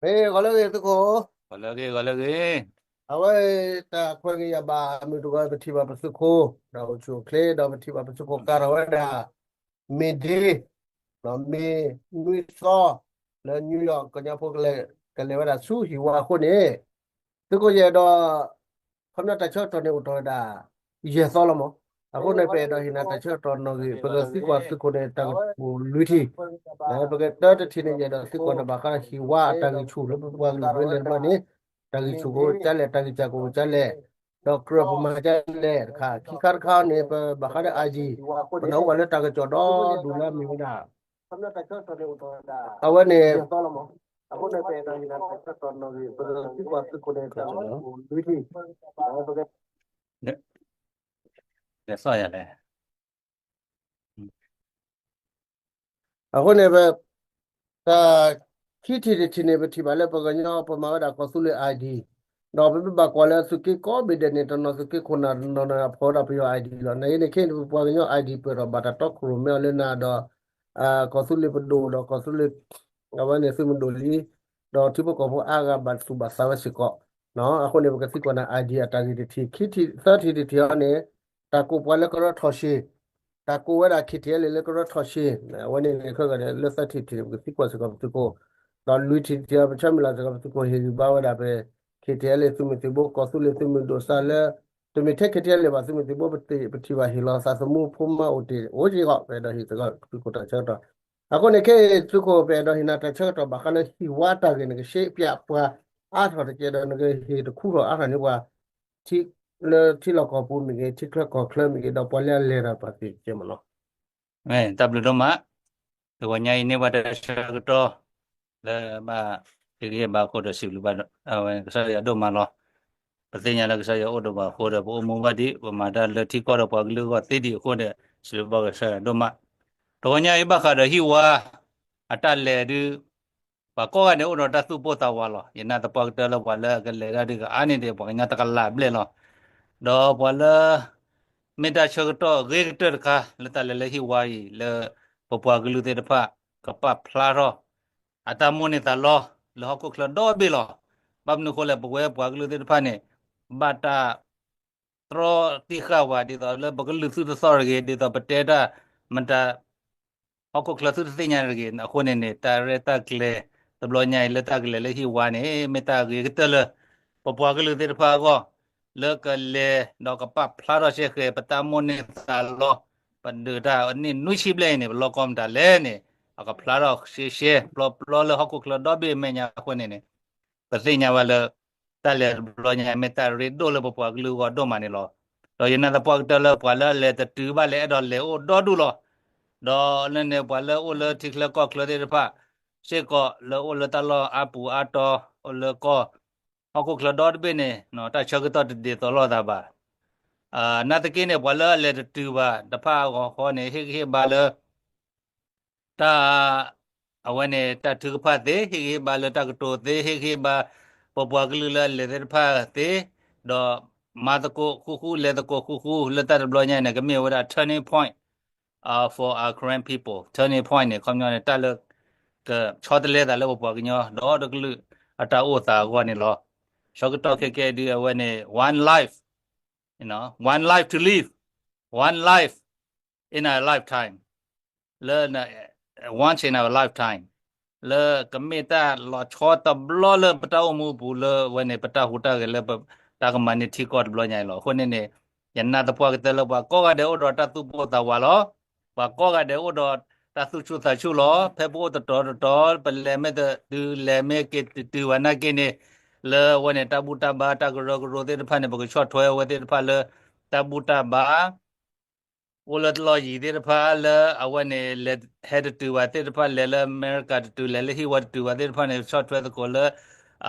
မ့ၢ်ဂီၤလၢအဂ့ၤသုးခိၣ်, ဂီၤလၢအဂ့ၤ, ဂီၤလၢအဂ့ၤ. အဝဲတၢ်ခွဲးက့ၤယၤဘၣ် မုၢ်တဂီၤ ပထံၣ်ဘၣ်ပသုးခိၣ် ဒီးအိၣ်ဆူၣ်အိၣ်ချ့ ဒီးပထံၣ်ဘၣ်ပသုးခိၣ်ကးထီၣ်ဝဲဒၣ် မ့ၢ်ဒ့ မ့ၢ်နွံသီ လၢ New York ကညီဖိကလဲၤ ကလဲၤဝဲဒၣ်ဆူဟံၣ်ဝါအဃိန့ၣ် သုးခိၣ်ယအဲၣ်ဒိး ခီပညီတၢ်ဆၢကတီၢ်န့ၣ်အိၣ်ထီၣ်ဝဲဒၣ် ယဲၢ်သီလီၤမး. အဃိန့ၣ် ပအဲၣ်ဒိးဟ့ၣ်နၤတၢ်ဆၢကတီၢ်နီၣ်ဂံၢ် ပကသံကွၢ်သုးခိၣ်န့ၣ် တၢ်ကတိၤလွံၢ်ထံၣ်, ပကတၢတထံၣ်န့ၣ် ယအဲၣ်ဒိးသံကွၢ်နၤဘၣ်ဃးဟံၣ်ဝါအတၢ်ဂံၢ်ဆူၣ်လၢပပှၤကလုာ်ဝဲလဲၣ်တဘျီန့ၣ် တၢ်ဂံၢ်ဆူၣ်ကအိၣ်ကလဲၣ် တၢ်ဂံၢ်စၢ်ကအိၣ်ကလဲၣ် ဒီးကြၢးပမၤကလဲၣ်တခါ ခံခါတခါန့ၣ် ပဘၣ်ဃးဒီး ID ပနၢ်ဟူဘၣ်လၢတၢ်ကစီၣ်ဒီဒူၣ်လၢအမ့ၢ်ဝဲဒၣ် အဝဲန့ၣ် လဲၤသီၣ်ယၤလဲၣ်. အဃိန့ၣ် ပ တၢ် ခံထံၣ်တထံၣ်န့ၣ် ပထံၣ်ဘၣ်လၢပှၤကညီ ပမၤဝဲဒၣ်ကီၢ်သူလ့ၤ ID, ဒီးပမ့ၢ်ဘၣ်ကွၢ်လၢသုးက့ကိးဘ့ၣ်ဒဲးန့ၣ် တနီၤသုးက့ခိၣ်နၢ်တနီၤန့ၣ် အဖီဝဲဒၣ်ပယီၤ ID လီၤ. နအံၤန့ၣ်ခဲအံၤ ပပှၤကညီ ID ပၢၢ်ထီၣ်ဘၣ်တၢ်တီခိၣ်ရိၣ်မဲအီၤလၢနၤဒီး ကီၢ်သူလ့ၤပဒိၣ်ဒီးကီၢ်သူလ့ၤ အဝဲန့ၣ်သုးမုၢ်ဒိၣ်လံ, ဒီးထံဖိကီၢ်ဖိအါဂၤဘၣ်သူၣ်ဘၣ်သးဝဲစ့ၢ်ကီး. အဃိန့ၣ် ပကသံကွၢ်နၤ ID အတၢ်ဂ့ၢ်တထံၣ်, ခံထံၣ် သၢထံၣ်တထံၣ်အံၤန့ၣ် တၢ်ကိးပှၤလၢကရၢထီၣ်ရှ့ၣ်, တၢ်ကိးဝဲဒၣ် KTLA လၢကရၢထီၣ်ရှ့ၣ်, အဝဲန့ၣ်န့ၣ်ခဲဂၤန့ၣ် လၢသၢထံၣ်တထံၣ်န့ၣ် ပကသံကွၢ်စ့ၢ်ကီးပသုးခိၣ်, ဒီးလွံၢ်ထံၣ်တထံၣ်အံၤ ပဆၢမုၢ်လၢ်စ့ၢ်ကီးပသုးခိၣ် ဟ့ၣ်ဂံၢ်ဘါဝဲဒၣ်ဖဲ KTLA သုးမုၢ်သံၣ်ဘိ ကီၢ်သူလ့ၤသုးမုၢ်ဒိၣ်စးလၢ တမ့ၢ်ထဲ KTLA ဘၣ် သုးမုၢ်သံၣ်ဘိ ပထံၣ်ဘၣ်ဟ့ၣ်လီၤသးသမူဖိမါအိၣ်တ့ၢ်အိၣ်က့ၤဂီၢ် ပအဲၣ်ဒိးဟ့ၣ်စ့ၢ်ကီးသုးခိၣ်တၢ်ဆၢကတီၢ်. အဃိန့ၣ်ခဲအံၤသုးခိၣ် ပအဲၣ်ဒိးဟ့ၣ်နၤတၢ်ဆၢကတီၢ်ဘၣ်ဃးလၢဟံၣ်ဝါတၢ်ဂ့ၢ် နကရှဲပၠးပှၤအါထီၣ်တက့ၢ်ဒီး နကဟ့ၣ်တခူထီၣ်အါထီၣ်န့ၢ်ပှၤ လၢထံလီၢ်ကီၢ်ပူၤမ့ၢ်ဂ့ၤ ထံချၢကီၢ်ချၢမ့ၢ်ဂ့ၤ ဒီးပှၤလၢအလဲၤတၢ်ပှၤသ့ၣ်တဖၣ်မ့ၢ်နီၤ. တၢ်ဘျုးဒိၣ်မး, တဂီၤညါအံၤန့ၢ်ပှၤတၢ်ဆၢကတီၢ် လၢဘၣ်ဟ့ၣ်ဂံၢ်ဟ့ၣ်ဘါအဃိဒီးစံးဘျုးဘၣ် ကစၢ်ယွၤဒိၣ်မးလီၤ. ပသ့ၣ်ညါလၢကစၢ်ယွၤအိၣ်ဒီးပှၤအဃိဒီး ပအိၣ်မူဘၣ်ဒံး ပမၤတၢ်လၢထံကီၢ်ဒီးပှၤကလုာ်အဂီၢ်သ့ဒံးအဃိဒီး စံးဘျုးဘၣ်ကစၢ်ယွၤဒိၣ်မး. တဂီၤညါအံၤဘၣ်ဃးဒီးဟံၣ်ဝါ အတၢ်လဲၤဒုး ပှၤကိးဂၤဒဲးအိၣ်ဒီးတၢ်သူၣ်ပိၢ်သးဝးလီၤ. ယနာ်သပှၢ်ကတၢၢ်လၢပှၤလၢအကလဲၤတၢ်ဒုးကအါန့ၢ်ဒံး ပှၤကညီတကလးဘျဲၣ်လီၤ. ဒီးပှၤလၢ မ့ၢ်တၢ်ဆၢကတီၢ်အဂ့ၤကတၢၢ်တခါ လၢတၢ်လဲၤလၢဟံၣ်ဝါအံၤ လၢပပှၤကလုာ်သ့ၣ်တဖၣ် ကပာ်ဖျါထီၣ် အတၢ်မိၣ်န့ၢ်သးလီ လၢဟီၣ်ခိၣ်ချၢဒီဘ့ၣ်လီၤ. ဘၣ်မနုၤအဃိလဲၣ် ပဝဲပှၤကလုာ်သ့ၣ်တဖၣ်န့ၣ် ဘၣ်တၢ် တြီတံၢ်ဃာ်ဝဲ ဒ်သိးလၢပကလုၢ်သူၣ်တသီၣ်တဂ့ၤ ဒ်သိးပတဲတၢ် မတၤ ဟီၣ်ခိၣ်ချၢသူၣ်တသ့ၣ်ညါတဂ့ၤ အဃိန့ၣ်န့ၣ် တၢ်ရဲၣ်တၢ်ကျဲၤတဘျီညါအံၤ လၢတၢ်ကလဲၤလၢဟံၣ်ဝါန့ၣ် မ့ၢ်တၢ်ဂ့ၤကတၢၢ်လၢ ပပှၤကလုာ်သ့ၣ်တဖၣ်အဂီၢ် လၢကလဲၤဒီးကပာ်ဖျါထီၣ်ရှဲဃဲၤ ပတၢ်မိၣ်န့ၢ်သးလီ ပဒုးတၢ်အနံၣ်နွံဆံဘျဲၣ်အံၤန့ၣ် ပလီၢ်ကီၢ်မတၤလဲၣ်န့ၣ် အကဖျါထီၣ်ရှဲရှဲ ပျီပျီလၢဟီၣ်ခိၣ်ချၢဒီဘ့ၣ်အမဲာ်ညါအဃိန့ၣ်န့ၣ် ပသ့ၣ်ညါဘၣ်လၢ တၢ်လဲၤတဘျီညါ မ့ၢ်တၢ်ရ့ဒိၣ်လၢပပှၤကလုာ်အဂီၢ်ဒိၣ်မးန့ၣ်လီၤ. ဒီးယနာ်သပှၢ်ကတၢၢ်လၢပှၤလၢအလဲၤတတုၤဘၣ်လဲၤအဲၣ်ဒိးလဲၤအိၣ်ဒီဒူၣ်လီၤ. ဒီးလၢန့ၣ်ပှၤလၢအိၣ်လၢထံချၢကီၢ်ချၢသ့ၣ်တဖၣ် စ့ၢ်ကီးလၢအိၣ်လၢတၢ်လီၢ်အါပူၤအါတီၤ အိၣ်လၢကီၢ် ဟီၣ်ခိၣ်ချၢဒီတဘ့ၣ်န့ၣ် တၢ်ဆၢကတီၢ်တဒ်သိးလိာ်သးဘၣ်. နာ်သက့န့ၣ် ပှၤလၢအလဲၤတတုၤဘၣ်တဖၣ်အဂီၢ်ဃီန့ၣ် ဟ့ၣ်ဂံၢ်ဟ့ၣ်ဘါလၢ တၢ် အဝဲန့ၣ် တၢ်ထုကဖၣ်သ့, ဟ့ၣ်ဂံၢ်ဟ့ၣ်ဘါလၢတၢ်ကတိၤသ့, ဟ့ၣ်ဂံၢ်ဟ့ၣ်ဘါ ပပှၤကလုာ်လၢအလဲၤသ့ၣ်တဖၣ်သ့, ဒီးမၤသကိးဃူဃူ လဲၤသကိးဃူဃူ လၢတၢ်တဘျီညါန့ၣ် ကမ့ၢ်ဝဲဒၣ် turning point uh, for our Karen people. Turning point န့ၣ် ခီပညီန့ၣ် တၢ်လၢ ကဆီတလဲသးလၢပပှၤကညီ ဒီးတကလုာ်အတၢ်အိၣ်သးအဂီၢ်န့ၣ်လီၤ. ဆၢကတီၢ်ခဲကဲဒုးအဝဲန့ၣ် one life, you know, one life to live, one life in a lifetime, လၢ once in a lifetime, လၢကမ့ၢ်တၢ်လီၤဆီတဘျီလၢပတၢ်အိၣ်မူအပူၤလၢအဝဲန့ၣ် ပတၢ်ဟူးတၢ်ဂဲၤလၢပတၢ်ကမၤန့ၢ်ထံကီၢ်တဘျီညါအံၤလီၤ. အဃိန့ၣ်န့ၣ် ယနာ်သပှၢ်ကတၢၢ်လၢပှၤကိးဂၤဒဲးအိၣ်ဒီးတၢ်သူၣ်ပိၢ်သးဝးလီၤ. ပှၤကိးဂၤဒဲးအိၣ်ဒီးတၢ်သူၣ်ဆူၣ်သးဆူၣ်လီၤ. ဖဲပအိၣ်တတီၤတတီၤ ပလဲၤမ့ၢ်တတုၤလဲၤမ့ၢ်က့ၤတတုၤဘၣ်နာ်က့န့ၣ် လၢအဝဲန့ၣ် တၢ်ဘူၣ်တၢ်ဘါတၢ်ကရၢကရိသ့ၣ်တဖၣ်န့ၣ် ပကဆီၣ်ထွဲအဝဲသ့ၣ်တဖၣ်လၢ တၢ်ဘူၣ်တၢ်ဘါ အိၣ်လၢတလီၢ်ယံၤသ့ၣ်တဖၣ်လၢအဝဲန့ၣ် လဲၤဟဲတတုၤဘၣ်သ့ၣ်တဖၣ် လဲၤလၢအမဲရကၤတတုၤ လဲၤလၢဟံၣ်ဝါတတုၤဘၣ်သ့ၣ်တဖၣ်န့ၣ် ဆီၣ်ထွဲသကိးလၢ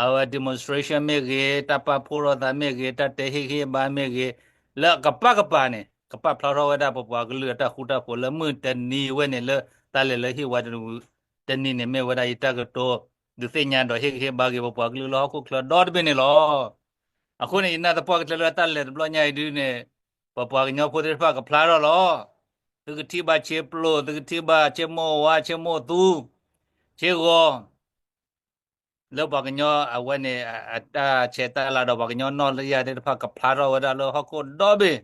အဝဲ demonstration မ့ၢ်ဂ့ၤ, တၢ်ပာ်ဖှိၣ်ထီၣ်သးမ့ၢ်ဂ့ၤ, တၢ်တဲဟ့ၣ်ဂံၢ်ဟ့ၣ်ဘါမ့ၢ်ဂ့ၤ, လၢအကပၤကပၤန့ၣ် ကပာ်ဖျါထီၣ်ဝဲဒၣ်ပပှၤကလုာ်အတၢ်ဃူတၢ်ဖိးလၢမုၢ်တနံၤဝဲန့ၣ်လၢတၢ်လဲၤလၢဟံၣ်ဝါတနံၤန့ၣ် မ့ၢ်ဝဲဒၣ်ယတၢ်ကတိၤ ဒုးသ့ၣ်ညါဒီးဟ့ၣ်ဂံၢ်ဟ့ၣ်ဘါက့ၤပပှၤကလုာ်လၢဟီၣ်ခိၣ်ချၢဒီတဘ့ၣ်န့ၣ်လီၤ. အဃိန့ၣ် ယနာ်သပှၢ်ကတၢၢ်လၢတၢ်လဲၤတဘျီညါအံၤဒုးန့ၣ် ပပှၤကညီဖိသ့ၣ်တဖၣ်ကဖျါထီၣ်လီၤ. သုကထံၣ်ဘၣ်ဆ့ပျိၢ်, သုကထံၣ်ဘၣ်ဆ့မိၢ်ဝါ, ဆ့မိၢ်သူ, ဆ့ဂီၤ, လၢပှၤကညီအဝဲန့ၣ် အတၢ်ဆဲးတၢ်လၤဒီးပှၤကညီနီၢ်လၢယၤသ့ၣ်တဖၣ် ကဖျါထီၣ်ဝဲဒၣ်လၢဟီၣ်ခိၣ်ဒီဘ့ၣ်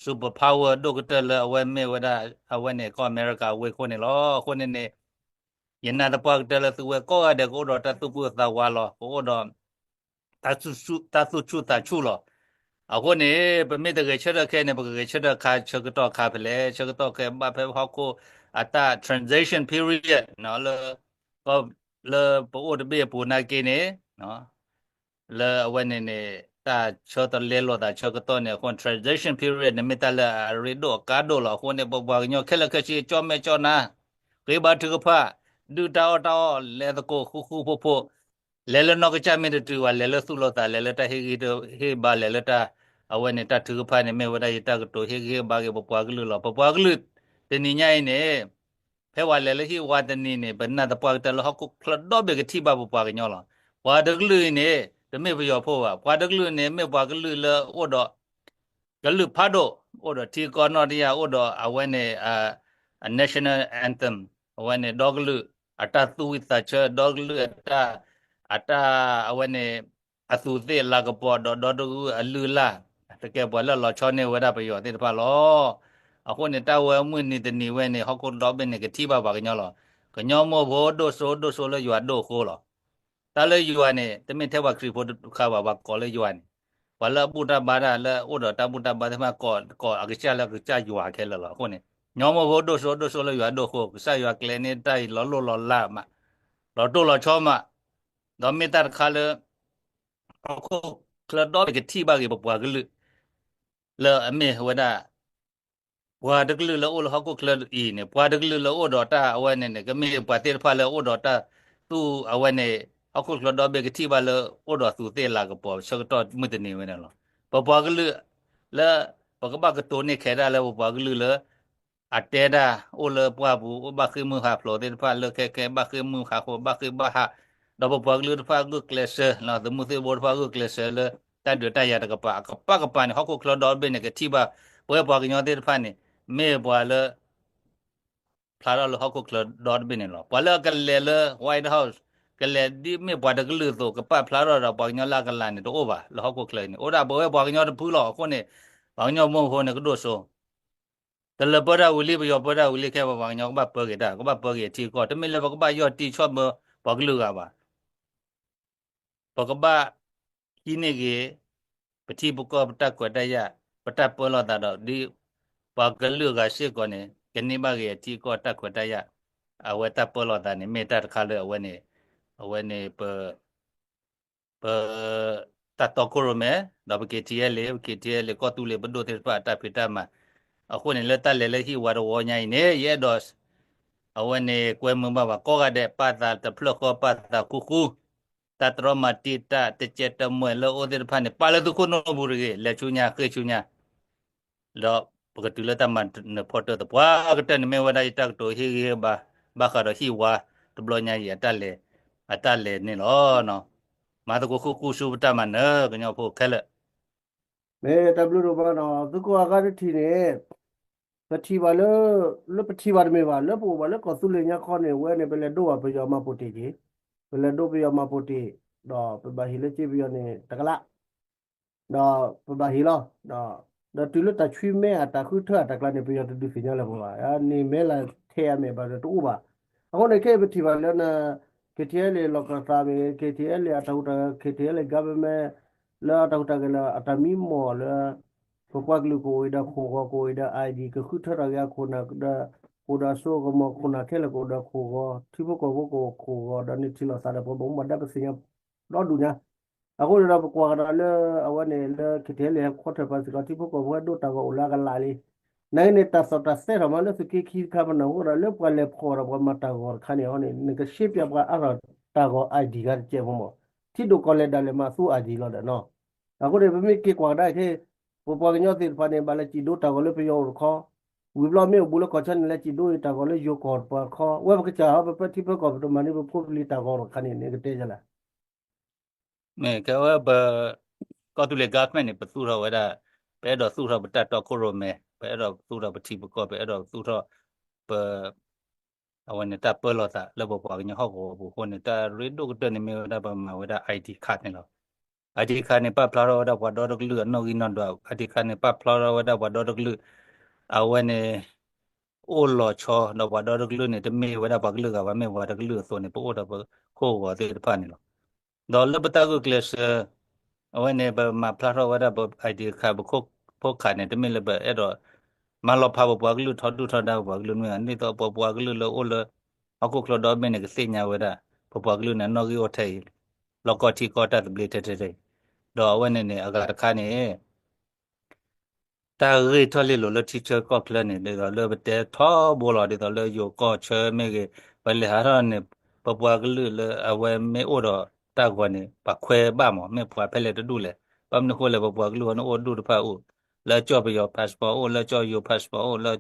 superpower ဒိၣ်ကတၢၢ်လၢအဝဲမ့ၢ်ဝဲဒၣ် အဝဲန့ၣ်ကီၢ်အမဲရကၤဝ့ၢ်ခိၣ်န့ၣ်လီၤ. အဃိန့ၣ်န့ၣ် ယနာ်သပှၢ်ကတၢၢ်လၢသုဝဲကိးဂၤဒဲးကအိၣ်ဒီးတၢ်သူၣ်ကိၢ်သးဝါလီၤ. ကအိၣ်ဒီး တၢ်သူၣ်ဆူၣ်သးဆူၣ်လီၤ. အဃိန့ၣ် ပမ့ၢ်တဂဲၤဆၢထၢၣ်ခဲအံၤန့ၣ် ပကဂဲၤဆၢထၢၣ်ခါဆၢကတီၢ်ခါဖဲလဲၣ်, ဆၢကတီၢ်ခဲအံၤဘၣ်ဖဲဟီၣ်ခိၣ်အတၢ် transition period လၢ လၢပအိၣ်တဘ့ၣ်အပူၤနာ်က့န့ၣ် လၢအဝဲန့ၣ်န့ၣ် တၢ်ဆၢတလဲလိာ်သးဆၢကတီၢ်န့ၣ်အဃိ transition period န့ၣ်မ့ၢ်တၢ်လၢအရ့ဒိၣ်အကါဒိၣ်လီၤ. အဃိန့ၣ် ပပှၤကညီခဲလၢာ်ခဲဆ့ ကၠီၣ်မဲာ်ကၠီၣ်နါ ဃ့ဘါထုကဖၣ်, ဒုၣ်တၢ်အီၣ်တၢ်အီၣ် လဲၤသကိးဃူဃူဖိးဖိး, လဲၤလၢနီၢ်ကစၢ်မ့ၢ်တတုၤဘၣ်, လဲၤလၢသူၣ်လၢသး, လဲၤလၢတၢ်ဟ့ၣ်ဂံၢ်ဟ့ၣ်ဘါ, လဲၤလၢတၢ် အဝဲန့ၣ် တၢ်ထုကဖၣ်န့ၣ် မ့ၢ်ဝဲဒၣ်ယတၢ်ကတိၤဟ့ၣ်ဂံၢ်ဟ့ၣ်ဘါက့ၤပပှၤကလုာ်လီၤ. ပပှၤကလုာ်တနံၤညါအံၤန့ၣ် ဖဲပှၤလဲၤလၢဟံၣ်ဝါတနံၤန့ၣ် ပနာ်သပှၢ်ကတၢၢ်လၢဟီၣ်ခိၣ်ချၢဒီဘ့ၣ်ကထံၣ်ဘၣ်ပပှၤကညီလီၤ. ပှၤတကလုာ်အံၤန့ၣ် တမ့ၢ်ပယီၤဖိဘၣ်. ပှၤတကလုာ်န့ၣ် မ့ၢ်ပှၤကလုာ်လၢအိၣ်ဒီး ကလုာ်ဖးဒိၣ်, အိၣ်ဒီးထံကီၢ်နီၢ်တယၢ်, အိၣ်ဒီးအဝဲန့ၣ် national anthem, အဝဲန့ၣ် ဒီကလုာ်အတၢ်သူၣ်ဝံၣ်သးဆၢ, ဒီကလုာ်အတၢ်, အတၢ်, အဝဲန့ၣ် အသူးသ့ၣ်လၤကပီၤ, ဒီးဒီတကလုာ်အလုၢ်အလၢ်, တကဲပှၤလၢအလီၤဆီန့ၢ်ဝဲဒၣ်ပယီၤသ့ၣ်တဖၣ်လီၤ. အဃိန့ၣ် တၢ်ဝဲမုၢ်နံၤတနံၤဝဲန့ၣ် ဟီၣ်ခိၣ်ဒီဘ့ၣ်န့ၣ် ကထံၣ်ဘၣ်ပှၤကညီလီၤ. ကညီမိၢ်ဖိဒိၣ်စိဒိၣ်စိလၢယွၤဒိၣ်အဃိလီၤ. တၢ်လၢယွၤန့ၣ် တမ့ၢ်ထဲပှၤခရံာ်ဖိတခါဘၣ်, ပှၤကိးလၢယွၤန့ၣ်, ပှၤလၢအဘူၣ်တၢ်ဘါတၢ် လၢအအိၣ်ဒီးတၢ်ဘူၣ်တၢ်ဘါသ့ၣ်တဖၣ် ကိးအကစၢ်လၢအကစၢ်ယွၤခဲလၢာ်လီၤ. အဃိန့ၣ် ကညီမိၢ်ဖိဒိၣ်စိဒိၣ်စိလၢယွၤဒိၣ်အဃိ, ကစၢ်ယွၤကျဲၤန့ၢ်တၢ်အံၤလီၤလိၢ်လီၤလးမး, လီၤတိၢ်လီၤဆီမး, ဒီးမ့ၢ်တၢ်တခါလၢ ဟီၣ်ခိၣ်ချၢဒီဘ့ၣ်ကထံၣ်ဘၣ်က့ၤပပှၤကလုာ် လၢအမ့ၢ်ဝဲဒၣ် ပှၤတကလုာ်လၢအိၣ်လၢဟီၣ်ခိၣ်ချၢအံၤန့ၣ်, ပှၤတကလုာ်လၢအိၣ်ဒီးတၢ်အဝဲန့ၣ်န့ၣ် ကမ့ၢ်ပှၤသ့ၣ်တဖၣ်လၢအိၣ်ဒီးတၢ်သူၣ်အဝဲန့ၣ် ဟီၣ်ခိၣ်ချၢဒီဘ့ၣ်ကထံၣ်ဘၣ်လၢအိၣ်ဒီးသူးသ့ၣ်လၤကပီၤ ဆၢကတီၢ်မုၢ်တနံၤဝဲန့ၣ်လီၤ. ပပှၤကလုာ်လၢ ပကဘၣ်ကတိၤန့ၢ်ခဲဒၣ်လၢပပှၤကလုာ်လၢ အတဲဒၣ်အိၣ်လၢပှၢ်ပူၤ အိၣ်ဘၣ်ဃ့ၢ်မုၢ်ဟးဖျိးသ့ၣ်တဖၣ် လၢခဲခဲဘၣ်ဃ့ၢ်မုၢ်ဟးဃိး ဘၣ်ဃ့ၢ်ဘၣ်ဟး, ဒီးပပှၤကလုာ်တဖၣ်ဂုာ်ကျဲးစၢးလီၤ, သုးမုၢ်သံၣ်ဘိတဖၣ်ဂုာ်ကျဲးစၢးလၢ တၢ်ဒုးတၢ်ယၤတကပၤ အကပၤကပၤန့ၣ် ဟီၣ်ခိၣ်ချၢဒီတဘ့ၣ်န့ၣ် ကထံၣ်ဘၣ် ပဝဲပှၤကညီသ့ၣ်တဖၣ်န့ၣ် မ့ၢ်ပှၤလၢ ဖျါထီၣ်လၢဟီၣ်ခိၣ်ချၢဒီတဘ့ၣ်န့ၣ်လီၤ. ပှၤလၢအကလဲၤလၢ White House ကလဲၤဒ်မ့ၢ်ပှၤတကလုာ်အသိး ကပာ်ဖျါထီၣ်ဒီးပှၤကညီလၢအကလၤန့ၣ် တအိၣ်ဘၣ်လၢဟီၣ်ခိၣ်ချၢအံၤန့ၣ်, အိၣ်ဒၣ်ပဝဲပှၤကညီတဖုလီၤ. အဃိန့ၣ် ပှၤကညီမိၢ်ဖိန့ၣ်ကဒိၣ်စိ တလၢပၢတၢ်ဝံၤလံ ပယီၤပၢတၢ်ဝံၤလံခဲ ပပှၤကညီကဘၣ်ပၢက့ၤတၢ်, ကဘၣ်ပၢက့ၤထံကီၢ်, တမ့ၢ်လၢပကဘၣ်ယီၢ်တံၢ်ဆီၣ်မၢပှၤကလုာ်ဂၤဘၣ်. ပကဘၣ်ဟံးန့ၢ်ဂ့ၤ ပထံပကီၢ်ပတၢ်ခွဲးတၢ်ယာ်, ပတၢ်ပၢလီၤသးဒီး ဒ်ပှၤကလုာ်ဂၤစ့ၢ်ကီးန့ၣ် ကန့ၢ်ဘၣ်ဂ့ၤအထံအကီၢ်တၢ်ခွဲးတၢ်ယာ်, အဝဲတၢ်ပၢလီၤသးန့ၣ် မ့ၢ်တၢ်တခါလၢအဝဲန့ၣ်, အဝဲန့ၣ်ပ ပ တၢ်တီခိၣ်ရိၣ်မဲ ဒီးပ K T L A, K T L A ကီၢ်သူလ့ၤပဒိၣ်သ့ၣ်တဖၣ်အတၢ်ဖံးတၢ်မၤ, အဃိန့ၣ်လၢတၢ်လဲၤလၢဟံၣ်ဝါတဝီညါအံၤန့ၣ် ယအဲၣ်ဒိး အဝဲန့ၣ်ကွဲမုာ်ဘၣ်ပှၤကိးဂၤဒဲး ပာ်သးတဖျၢၣ်ဃီ ပာ်သးဃူဃူ, တၢ်တြီမၤတံာ်တာ် တကဲးတမှဲာ်လၢအအိၣ်သ့ၣ်တဖၣ်န့ၣ် ပာ်လၢသုခိၣ်နူာ်ပူၤတဂ့ၤ, လဲၤဆူညါ ဃ့ၢ်ဆူညါ ဒီးပကတုၤလၢတၢ်မၤနၢၤဖီတၢၢ်သပှၢ်ကတၢၢ်န့ၣ် မ့ၢ်ဝဲဒၣ်ယတၢ်ကတိၤဟ့ၣ်ဂံၢ်ဟ့ၣ်ဘါ ဘၣ်ဃးဒီးဟံၣ်ဝါတဘျီညါအံၤ အတၢ်လဲၤန့ၣ်လီၤ. မၤသကိးဃူဃူဆူပတၢ်မၤနၢၤ ကညီဖိခဲလၢာ် မ့ၢ်တၢ်ဘျုးဒိၣ်မးနီၤ သုကိးဂၤတထံၣ်န့ၣ် ပထံၣ်ဘၣ်လၢ လၢပထံၣ်ဘၣ်တမ့ၢ်ဘၣ် လၢပအိၣ်ဘၣ်လၢကီၢ်သူလ့ၤညါခီန့ၣ် ဝဲန့ၣ် ပလဲၤဒိဝဲပယီၤမၤပိာ်တ့ၢ်က့ၤ, ပလဲၤဒိပယီၤမၤပိာ်တ့ၢ်, ဒီးပဘၣ်ဟ့ၣ်လၢက့ပယီၤန့ၣ် တကလး ဒီးပဘၣ်ဟ့ၣ်လီၤ, ဒီးတုၤလၢတၢ်ဆွံမဲအတၢ်ဃုထၢအတၢ်ကျါန့ၣ် ပယီၤတဒုးသ့ၣ်ညါလၢၤပှၤဘၣ်, န့ၣ်မဲလၢထဲအမဲာ်ဘၣ်ဒီးတအိၣ်ဘၣ်. အဃိန့ၣ် ခဲအံၤပထံၣ်ဘၣ်လၢ K T L A လီၢ်ကသးမ့ၢ်ဂ့ၤ K T L A အတၢ်ဟူးတၢ်ဂဲၤ K T L A government လၢအတၢ်ဟူးတၢ်ဂဲၤလၢအတၢ်မံမီၢ်လၢ ပပှၤကလုာ်ကအိၣ်ဝဲဒီးခိၣ်ဂီၤ ကအိၣ်ဝဲဒီး I D ကဃုထၢထီၣ်က့ၤအခိၣ်နၢ်ဒီး ကအိၣ်ဒီးစိကမီၤ ခိၣ်နၢ်ခဲလၢာ်ကအိၣ်ဒီးခိၣ်ဂီၤ ထံဖိကီၢ်ဖိကအိၣ်ခိၣ်ဂီၤ ဒီးန့ၢ်ထံလီၤသးဒီးပှၤဘၣ်မူဘၣ်ဒါပသ့ၣ်ညါ ဒီဒူၣ်ညါ. အဃိန့ၣ်ဒီးပကွၢ်ကဒီးလၢအဝဲန့ၣ်လၢ K T L A headquarter ပှၤစ့ၢ်ကီး ထံဖိကီၢ်ဖိဟဲဒိတၢ်ဂီၤအိၣ်လၢအကလးလံ. နာ်က့န့ၣ် တၢ်သီၣ်တၢ်သဲထီၣ်မးလၢသုးက့ခံတခါ ပနၢ်ဟူဒီးလၢပှၤလဲၤဖီၣ်ဒီးပှၤမၤတၢ်ဂီၤတခါန့ၣ်အီၤန့ၣ် နကရှင်းပြပှၤအါထီၣ်တၢ်ဂီၤ I D ခါတကဲးဖိမး ထံဒိၣ်ကီၢ်လဲၢ်ဒၣ်လဲာ်မးသူ I D လီၤဒီးနီၤ. အဃိန့ၣ် ပမ့ၢ်က့ၤကွၢ်ကဒါခဲ ပပှၤကညီသ့ၣ်တဖၣ်န့ၣ် ဘၣ်လဲၤစံၣ်ဒိတၢ်ဂီၤလၢပယီၤအိၣ်တခီ, ဝံၤဘျီမ့ၢ်အိၣ်ဘူးလၢကီၢ်ဆၢန့ၣ် လဲၤစံၣ်ဒိအံၤတၢ်ဂီၤလၢယိၤကီၢ်တပၤတခီ, ဝဲပကစၢ်ဟီ ပပၢထံပၢကီၢ် ပတမၤန့ၢ်ပဖိပလံၤတၢ်ဂီၤတခါန့ၣ် နကတဲယၤလဲၣ်. မ့ၢ်ကဲဝဲပ ကီၢ်သူလ့ၤ government န့ၣ် ပသူၣ်ထီၣ်ဝဲဒၣ် ပအဲၣ်ဒိးသူၣ်ထီၣ်ပတၢ်တီခိၣ်ရိၣ်မဲ, ပအဲၣ်ဒိးသူၣ်ထီၣ်ပထံပကီၢ်, ပအဲၣ်ဒိးသူၣ်ထီၣ်ပ အဝဲန့ၣ်တၢ်ပၢလီၤသးလၢပပှၤကညီဟီၣ်ကဝီၤပူၤအဃိန့ၣ် တၢ်ရ့ဒိၣ်ကတၢၢ်န့ၣ်မ့ၢ်ဝဲဒၣ်ပမၤဝဲဒၣ် I D card န့ၣ်လီၤ. I D card န့ၣ် ပာ်ဖျါထီၣ်ဝဲဒၣ်ပှၤဒီတကလုာ်အနီၣ်ဂံၢ်နီၣ်ဒွး, I D card န့ၣ် ပာ်ဖျါထီၣ်ဝဲဒၣ်ပှၤဒီတကလုာ် အဝဲန့ၣ် အိၣ်လီၤဆီဒီးပှၤဒီတကလုာ်န့ၣ် တမ့ၢ်ဝဲဒၣ်ပှၤကလုာ်ဂၤဘၣ်, မ့ၢ်ပှၤတကလုာ်အသိးန့ၣ် ပအိၣ်ဒီးပခိၣ်ဂီၤသ့ၣ်တဖၣ်န့ၣ်လီၤ. ဒီးလၢပတၢ်ဂုာ်ကျဲးစၢး အဝဲန့ၣ် ပမၤဖျါထီၣ်ဝဲဒၣ်ပ I D card ပခိၣ် card န့ၣ် တမ့ၢ်လၢပအဲၣ်ဒိး မၤလီၤဖးပပှၤကလုာ်ထီဒုၣ်ထီဒါပပှၤကလုာ်မ့ၢ် ဒ်သိးပပှၤကလုာ်လၢအိၣ်လၢ ဟီၣ်ခိၣ်ချၢဒီဘ့ၣ်န့ၣ် ကသ့ၣ်ညါဝဲဒၣ် ပပှၤကလုာ်န့ၣ် အနီၣ်ဂံၢ်အိၣ်ထဲအံၤ လီၢ်ကီၢ်ထံကီၢ်တၢ်သဘျ့ထဲထဲထဲအံၤ, ဒီးအဝဲန့ၣ်န့ၣ် အဂၤတခါန့ၣ် တၢ်ဂ့ၢ်ထီၣ်လ့လိာ်လၢထံဆၢကီၢ်ချၢန့ၣ် ဒ်သိးလၢပတဲထီဘိလီၤ ဒ်သိးလၢယိၤကီၢ်ဆၢမ့ၢ်ဂ့ၤ, ပလဲၤဟးထီၣ်န့ၣ် ပပှၤကလုာ်လၢအဝဲမ့ၢ်အိၣ်ဒီးတၢ်ဂီၤန့ၣ် ပှၤခွဲးဘၣ်မး မ့ၢ်ပှၤဖဲလဲၣ်တဒူၣ်လဲၣ်. ဘၣ်မနုၤဃိလဲၣ် ပပှၤကလုာ်အီၤန့ၣ်အိၣ်ဒူၣ်တဖၣ်အိၣ်, လၢကၠီၣ်ပယီၤ passport အိၣ်, လၢကၠီၣ်ယိၤ passport အိၣ်, လၢ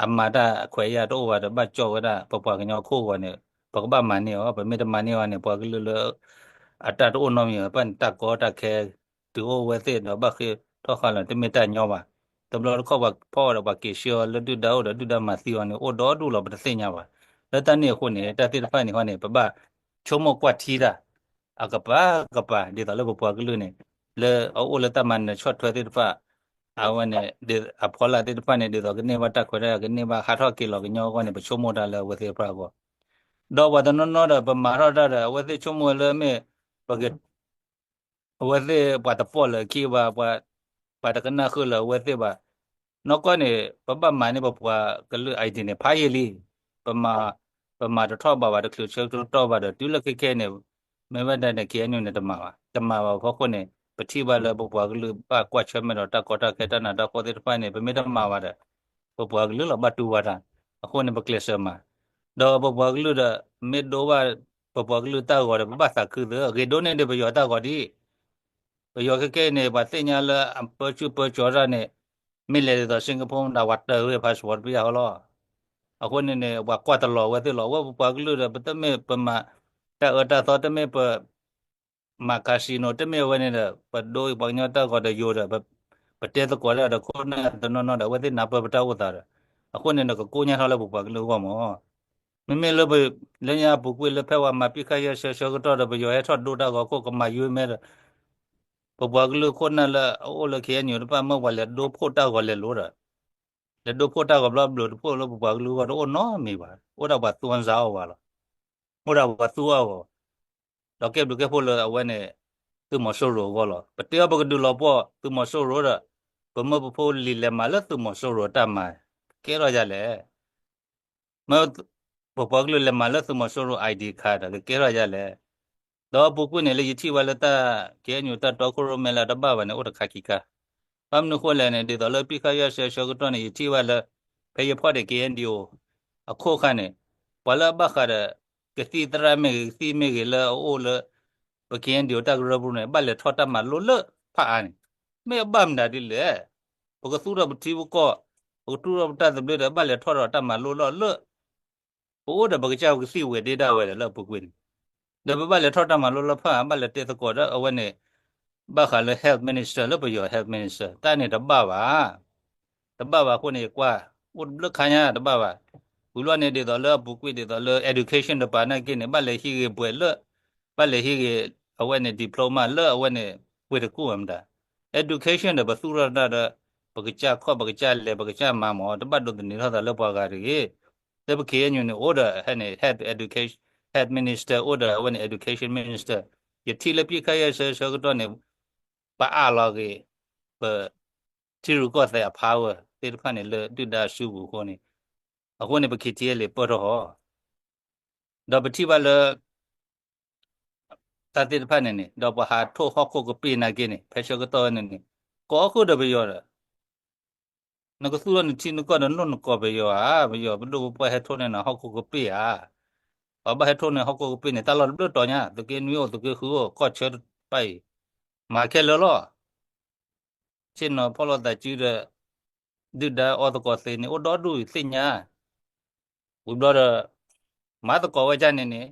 အမၤတၢ်ခွဲးယာ်တအိၣ်ဘၣ်ဒီး ဘၣ်ကၠီၣ်ဝဲဒၣ် ပပှၤကညီခိၣ်ဂီၤန့ၣ် ပကဘၣ်မၤန့ၢ်အီၤ, ပမ့ၢ်တမၤန့ၢ်အီၤန့ၣ် ပှၤကလုာ်လၢ အတၢ်တအိၣ်နီတမံၤဘၣ်န့ၣ် တၢ်ကီတၢ်ခဲ တုၤအိၣ်ဝဲသ့ၣ်ဒီးဘၣ်ဃ့ထီၣ်ဃာ်လီၤ တမ့ၢ်တၢ်ညီဘၣ်. တဘျီတခီၣ်ပှၤဖီၣ်အီၤဒီးပှၤက့ၤဆှၢအီၤလၢဒုၣ်ဒါအိၣ်ဒီးဒုၣ်ဒါမၤသံအီၤန့ၣ် အိၣ်ဒီဒူၣ်လီၤ ပတသ့ၣ်ညါဘၣ်. လၢတၢ်န့ၣ်အဃိန့ၣ် တၢ်သ့ၣ်တဖၣ်န့ၣ်ဃီန့ၣ် ပဘၣ်ဆိကမိၣ်ကွၢ်ထံတၢ် အကပၤကပၤ ဒ်သိးလၢပပှၤကလုာ်န့ၣ် လၢအအိၣ်လၢတၢ်မၤနၢၤဆီၣ်ထွဲသ့ၣ်တဖၣ် အဝဲန့ၣ် အဖီလာ်သ့ၣ်တဖၣ်န့ၣ် ဒ်သိးကန့ၢ်ဘၣ်တၢ်ခွဲးတၢ်ယာ် ကန့ၢ်ဘၣ်ဟးထီၣ်က့ၤလီၤကညီအဂီၢ်န့ၣ် ပဆိကမိၣ်တၢ်လၢအဝဲသ့ၣ်တဖၣ်အဂီၢ် ဒီးပှၤတနီၤနီၤဒီး ပမၤထီၣ်တၢ်ဒီး အဝဲသ့ၣ်ဆိကမိၣ်ဝဲလၢမ့ၢ် ပက အဝဲသ့ၣ်ပှၤတပိာ်လၢခံဘၣ်, ပှၤတကနၣ်ဃုာ်လၢအဝဲသ့ၣ်ဘၣ်. နီၢ်ကီၢ်န့ၣ် ပဘၣ်မၤန့ၢ်ပပှၤကလုာ် I D န့ၣ် ဖးယံာ်လံ. ပမၤ, ပမၤတထီၣ်ဘၣ်ဘၣ် တချုးဆၢကတီၢ်ဘၣ်ဒီး တုၤလၢခဲခဲန့ၣ် မ့ၢ်ဝဲဒၣ်န့ၣ် K N U န့ၣ်တမၤဘၣ်, တမၤဘၣ်အဖီခိၣ်န့ၣ် ပထံၣ်ဘၣ်လၢပပှၤကလုာ်ဘၣ်ကွၢ်ဆၢၣ်မဲာ်ဒီးတၢ်ကီတၢ်ခဲတၢ်နးတၢ်ဖှီၣ်သ့ၣ်တဖၣ်န့ၣ် ပမ့ၢ်တမၤဘၣ်ဒီး ပပှၤကလုာ်လီၤဘၣ်တူၢ်ဘၣ်တၢ်, အဃိန့ၣ် ပကျဲးစၢးမၤ, ဒီးပပှၤကလုာ်ဒီး မ့ၢ်ဒိဘၣ် ပပှၤကလုာ်တၢ်ဂီၤဒီး ပဘၣ်သးခုသု, ဂ့ၤဒိၣ်န့ၢ်ဒံးပယီၤတၢ်ဂီၤဒံး, ပယီၤခဲခဲအံၤန့ၣ် ပှၤသ့ၣ်ညါလၢအပၢဆူၣ်ပၢကၠီတၢ်န့ၣ်, မ့ၢ်လဲၤဒ်သိး Singapore မတၤ ပှၤတၢၢ်ဝဲ passport တပျၢ်ဃီလီၤ. အဃိန့ၣ်န့ၣ် ပှၤကွၢ်တလီၤဝဲသ့ၣ်လီၤ. အဝဲပပှၤကလုာ်ဒီး ပတမ့ၢ်ပမၤတၢ်အၢတၢ်သီ တမ့ၢ်ပ မၤ casino တမ့ၢ်အဝဲန့ၣ်ဒီး ပဒိပှၤကညီတၢ်ဂီၤဒီးယိၤဒီး ပတဲသကိးတၢ်ဒီးခိၣ်နၢ်တနီၤနီၤဒီး အဝဲသ့ၣ်နၢ်ပၢၢ်ပတၢ်အိၣ်သးဒီး အဃိန့ၣ်ဒီး ကကိညၢ်ထီၣ်လၢပပှၤကလုာ်အဂီၢ်မး. မ့မ့ၢ်လၢ လၢညါအပူၤကွံာ်လၢဖဲပှၤမၤပစ်ခတ်ရပ်စဲဆၢကတီၢ်ဒီး ပယီၤဟဲထီၣ်ဒိတၢ်ဂီၤခိၣ်ကမၤယွ့မဲဒီး ပပှၤကလုာ်ခိၣ်နၢ်လၢအအိၣ်လၢ K N U တဖၣ်မၢပှၤလဲၤဒိဖှိၣ်တၢ်ဂီၤလဲၤလိၤဒီး လဲၤဒိဖှိၣ်တၢ်ဂီၤဘျီဘျုးတဖှိၣ်လၢပပှၤကလုာ်အဂီၢ်တအိၣ်နီတမံၤဘၣ်. အိၣ်ဒၣ်ပှၤသူအီၣ်စါအီၣ်ပှၤလီၤ. အိၣ်ဒၣ်ပှၤသူအီၣ်ဂီၤ ဒီးကဲဘျုးကဲဖှိၣ်လၢအဝဲန့ၣ် သုးမီၤစိရိၤအဂီၢ်လီၤ. ပတဲအီၤပကဒုးလီၤပှီၢ်သုးမီၤစိရိၤဒီး ပမၢပဖိလံၤလဲၤမၤလၢသုးမီၤစိရိၤတၢ်မၤ ကဲထီၣ်ယၤလဲၣ်. မ့ၢ် ပပှၤကလုာ်လဲၤမၤလၢသုးမီၤစိရိၤ I D card ဒီးကကဲထီၣ်ယၤလဲၣ်. ဒီးအပူၤကွံာ်န့ၣ်လၢယထံၣ်ဘၣ်လၢတၢ် K N U တၢ်တီခိၣ်ရိၣ်မဲလၢအတဘၣ်ဘၣ်န့ၣ် အိၣ်တခါခံခါ. ဘၣ်မနုၤဃိလဲၣ်န့ၣ် ဒ်သိးလၢပစ်ခတ်ရပ်စဲဆၢကတီၢ်န့ၣ် ယထံၣ်ဘၣ်လၢ ဖဲယဖီၣ်ဒံး K N D O အခိၣ်ခါန့ၣ် ပှၤလၢအဘၣ်ဃးဒီး ကသံၣ်သရၣ်မ့ၢ်ဂ့ၤ ကသံၣ်မ့ၢ်ဂ့ၤလၢအအိၣ်လၢ ပ K N D O တၢ်ကရၢပူၤန့ၣ် ဘၣ်လဲၤထီၣ်တၢ်မၤလိလၢဖးအါန့ၣ် မ့ၢ်အဘၣ်မတၤဒ်လဲၣ်. ပကသူၣ်ထီၣ်ပထံပကီၢ် ပကသူၣ်ထီၣ်ပတၢ်သဘျ့ဒီး ဘၣ်လဲၤထီၣ်ဒီးတၢ်မၤလိလၢလၢ ပအိၣ်ဒီးပကစၢ်ပကသံၣ်ဝဲဒ့ဒၣ်ဝဲဒီးလၢအပူၤကွံာ်န့ၣ် ဒီးပဘၣ်လဲၤထီၣ်တၢ်မၤလိလၢဖးအါ ဘၣ်လဲၤတဲသကိးဒီးအဝဲန့ၣ် ဘၣ်ဃးလၢ health minister လၢပယီၤ health minister တၢ်န့ၣ်တဘၣ်ဘၣ် တဘၣ်ဘၣ်အဃိန့ၣ် ယကွၢ် အိၣ်တဘျုးခါညါတဘၣ်ဘၣ်. ဝံၤဘျီန့ၣ်ဒ်သိးလၢအပူၤကွံာ်ဒ်သိးလၢ education တပၤနာ်က့န့ၣ် ဘၣ်လဲၤဟံးဂ့ၤဘွဲ့လၢ ဘၣ်လဲၤဟံးဂ့ၤအဝဲန့ၣ် diploma လၢအဝဲန့ၣ် ပှ့ၤတကူၣ်ဝဲမတၤ education ဒီးပသူၣ်ထီၣ်တၢ်ဒီး ပကစၢ်ခီၣ်ပကစၢ်လဲၤ ပကစၢ်မၤမး တဘၣ်ဒိးသန့ၤထီၣ်သးလၢပှၤဂၤတဂ့ၤ. လၢပ K N U န့ၣ် အိၣ်ဒီးဟဲန့ၣ် health education health minister အိၣ်ဒီးအဝဲန့ၣ် education minister ယထံၣ်လၢပစ်ခတ်ရပ်စဲဆၢကတီၢ်န့ၣ် ပအးလီၤဂ့ၤ ပ ထံရူၢ်ကီၢ်သဲးအ power သ့ၣ်တဖၣ်န့ၣ်လၢဒုၣ်ဒါအစုပူၤအဃိန့ၣ် အဃိန့ၣ် ပ K T L ပၢၢ်ထီၣ်ဃီ ဒီးပထံၣ်ဘၣ်လၢ တၢ်သ့ၣ်တဖၣ်န့ၣ်န့ၣ် ဒီးပှၤဟးထိၣ်ဟီၣ်ခိၣ်ကပ့ၢ်နာ်က့န့ၣ် ဖဲဆၢကတီၢ်ဝဲန့ၣ်န့ၣ် ကိးဃုာ်ဒီးပယီၤဒီး နကသူၣ်ထီၣ်နထံနကီၢ်ဒီး နလိၣ်နကိးပယီၤဧါ, ပယီၤပဒိၣ်ပပှၢ်ဟဲထိၣ်န့ၢ်နၤ ဟီၣ်ခိၣ်ကပ့ၢ်ဧါ. ပှၤဘၣ်ဟဲထိၣ်န့ၢ်ဟီၣ်ခိၣ်ကပ့ၢ်န့ၣ် တၢ်လီၢ်တဘျုးတီၤညါ သုးက့နွံအိၣ် သုးက့ဃုအိၣ် ကီၢ်ဆၢတဖၣ်အံၤ မၤခဲလၢာ်လီၤ. ဆ့ၣ်နီၤဖီၣ်လိာ်သးစုဒီး ဒုၣ်ဒါအီသကိးသ့န့ၣ် အိၣ်ဒီဒူၣ်သ့ၣ်ညါ ဝံၤဘျီဒီး မၤသကိးဝဲဒ်န့ၣ်န့ၣ်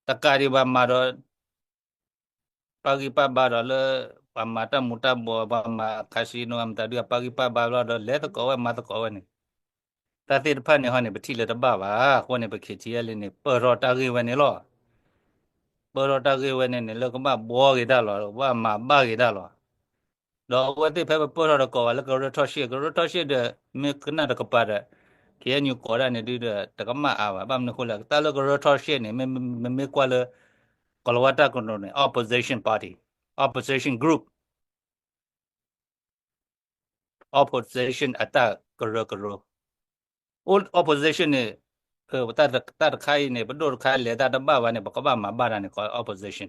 တကးဒံးဘၣ်မၤဒီး ပာ်ဂံၢ်ပာ်ဘါဒီးလၢ ပှၤမၤတၢ်မူၤတၢ်ဘှီး ပှၤမၤ casino မတၤဒုး ပာ်ဂံၢ်ပာ်ဘါဘျီဒီး လဲၤသကိးဝဲမၤသကိးဝဲန့ၣ် တၢ်သ့ၣ်တဖၣ်န့ၣ်ဟီန့ၣ် ပထံၣ်လၢတဘၣ်ဘၣ်. အဃိန့ၣ် ပ ခ့ၣ်ထံအဲလ်အ့န့ၣ် ပၢၢ်ထီၣ်တၢ်ဂ့ၢ်ဝဲန့ၣ်လီၤ. ပၢၢ်ထီၣ်တၢ်ဂ့ၢ်ဝဲန့ၣ်န့ၣ် လၢကဘၣ်ဘှီက့ၤတၢ်လီၤ, ကဘၣ်မၤဘၣ်က့ၤတၢ်လီၤ. ဒီးအဝဲသ့ၣ်ဖဲပပၢၢ်ထီၣ်ဒီးကိးဝဲလၢကရၢထီၣ်ရှ့ၣ်, ကရၢထီၣ်ရှ့ၣ်ဒီး မ့ၢ်ကနၣ်တကပၤဒီး ခ့ၣ်အဲၣ်ယူၣ် ကိးဒၣ်န့ၣ်ဒုဒီး တကမၣ်အါဘၣ်. ဘၣ်မနုၤအဃိလဲၣ်, တၢ်လၢကရၢထီၣ်ရှ့ၣ်န့ၣ် မ့မ့ၢ်ကွၢ်လၢ ကီၤလၤဝါတၢ်ကရၢန့ၣ် opposition party, opposition group, opposition အတၢ်ကရၢကရိ opposition န့ၣ် တၢ်တခါအံၤန့ၣ် ပဒိၣ်တခါလဲၤတၢ်တဘၣ်ဘၣ်န့ၣ် ပကဘၣ်မၤဘၣ်တၢ်န့ၣ် ကိး opposition.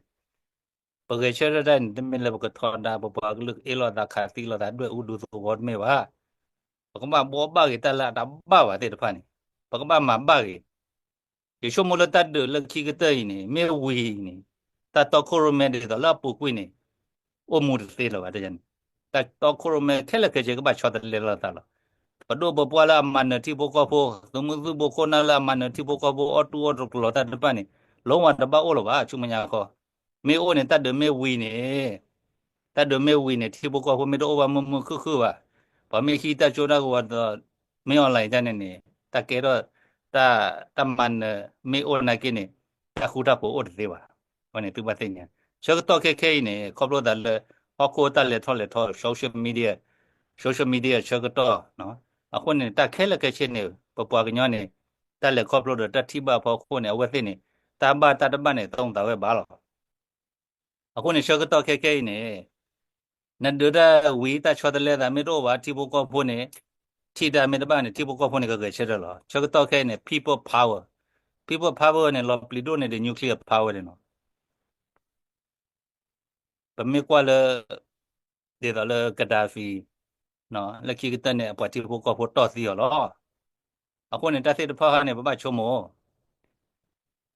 ပဂဲၤဆၢထၢၣ်တၢ်န့ၣ် တမ့ၢ်လၢပကထီဒါ ပပှၤကလုာ်အ့ၣ်လိာ်သးခးသံလိာ်သး ဒွဲၣ်အူဒူသဝီတမ့ၢ်ဘၣ်. ပကဘၣ်ဘှီဘၣ်က့ၤတၢ်လၢအတဘၣ်ဘၣ်သ့ၣ်တဖၣ်န့ၣ် ပကဘၣ်မၤဘၣ်က့ၤ. ယဆိကမိၣ်လၢတၢ်ဒုးလၢခံကတၢၢ်အံၤန့ၣ် မ့ၢ်ဝံၤအံၤန့ၣ် တၢ်တီခိၣ်ရိၣ်မဲဒ်သိးလၢအပူၤကွံာ်န့ၣ် အိၣ်မူတသ့လၢၤဘၣ်. တၢ်တီခိၣ်ရိၣ်မဲခဲလၢာ်ခဲဆ့ကဘၣ်ဆီတလဲလိာ်သးလီၤ. ပဒိၣ်ပပှၢ်လၢအမၤနၢၤထံဖိကီၢ်ဖိ, သုးမုၢ်သံၣ်ဘိခိၣ်နၢ်လၢအမၤနၢၤထံဖိကီၢ်ဖိ အီၣ်တူၢ်အီၣ်တကျိၤတၢ်တဖၣ်န့ၣ် လီၤဝဲတဘၣ်အိၣ်လၢၤဘၣ် ဆူမဲာ်ညါခီ. မ့ၢ်အိၣ်န့ၣ် တၢ်ဒုးမ့ၢ်ဝံၤန့ၣ် တၢ်ဒုးမ့ၢ်ဝံၤန့ၣ် ထံဖိကီၢ်ဖိမ့ၢ်တအိၣ်ဘၣ်မုာ်မုာ်ခုၣ်ခုၣ်ဘၣ်, ပှၤမ့ၢ်ဟံးတၢ်ကၠိတၢ်ကဝီၤဒီး မ့ၢ် online တၢ်န့ၣ်န့ၣ် တၢ်ကဲထီၣ် တၢ်မၤနၢၤမ့ၢ်အိၣ်နာ်က့န့ၣ် တၢ်ဃူတၢ်ဖိးအိၣ်တသ့ဘၣ်. အဝဲန့ၣ်သုဘၣ်သ့ၣ်ညါ ဆၢကတီၢ်ခဲခဲအံၤန့ၣ် ခီဖျိသးလၢ ဟီၣ်ခိၣ်တၢ်လဲၤထီၣ်လဲၤထီ social media, social media ဆၢကတီၢ် အဃိန့ၣ် တၢ်ခဲလၢာ်ခဲဆ့န့ၣ် ပပှၤကညီန့ၣ် တၢ်လဲၤခီဖျိဒီးတၢ်ထံၣ်ဘၣ်အဖီခိၣ်န့ၣ် အဝဲသ့ၣ်န့ၣ် တၢ်ဘၣ်တၢ်တဘၣ်န့ၣ် သီၣ်သးဝဲဘၣ်လီၤ. အဃိန့ၣ် ဆၢကတီၢ်ခဲခဲအံၤန့ၣ် နဒုးတၢ်ဝံၤ တၢ်ဆီတလဲသးမ့ၢ်တအိၣ်ဘၣ် ထံဖိကီၢ်ဖိန့ၣ် ထံၣ်တၢ်မ့ၢ်တဘၣ်န့ၣ် ထံဖိကီၢ်ဖိန့ၣ် ကဂဲၤဆၢထၢၣ်လီၤ. ဆၢကတီၢ်ခဲအံၤန့ၣ် people power, people power န့ၣ် လီၤပျံၤဒိၣ်န့ၢ်ဒံး nuclear power န့ၣ်လီၤ. ပမ့ၢ်ကွၢ်လၢ ဒ်သိးလၢ Gaddafi လၢခံကတၢၢ်န့ၣ် အပှၤထံဖိကီၢ်ဖိတီၢ်သံအီၤလီၤ. အဃိန့ၣ် တၢ်သ့ၣ်တဖၣ်ဟီန့ၣ် ပဘၣ်ဆိကမိၣ်,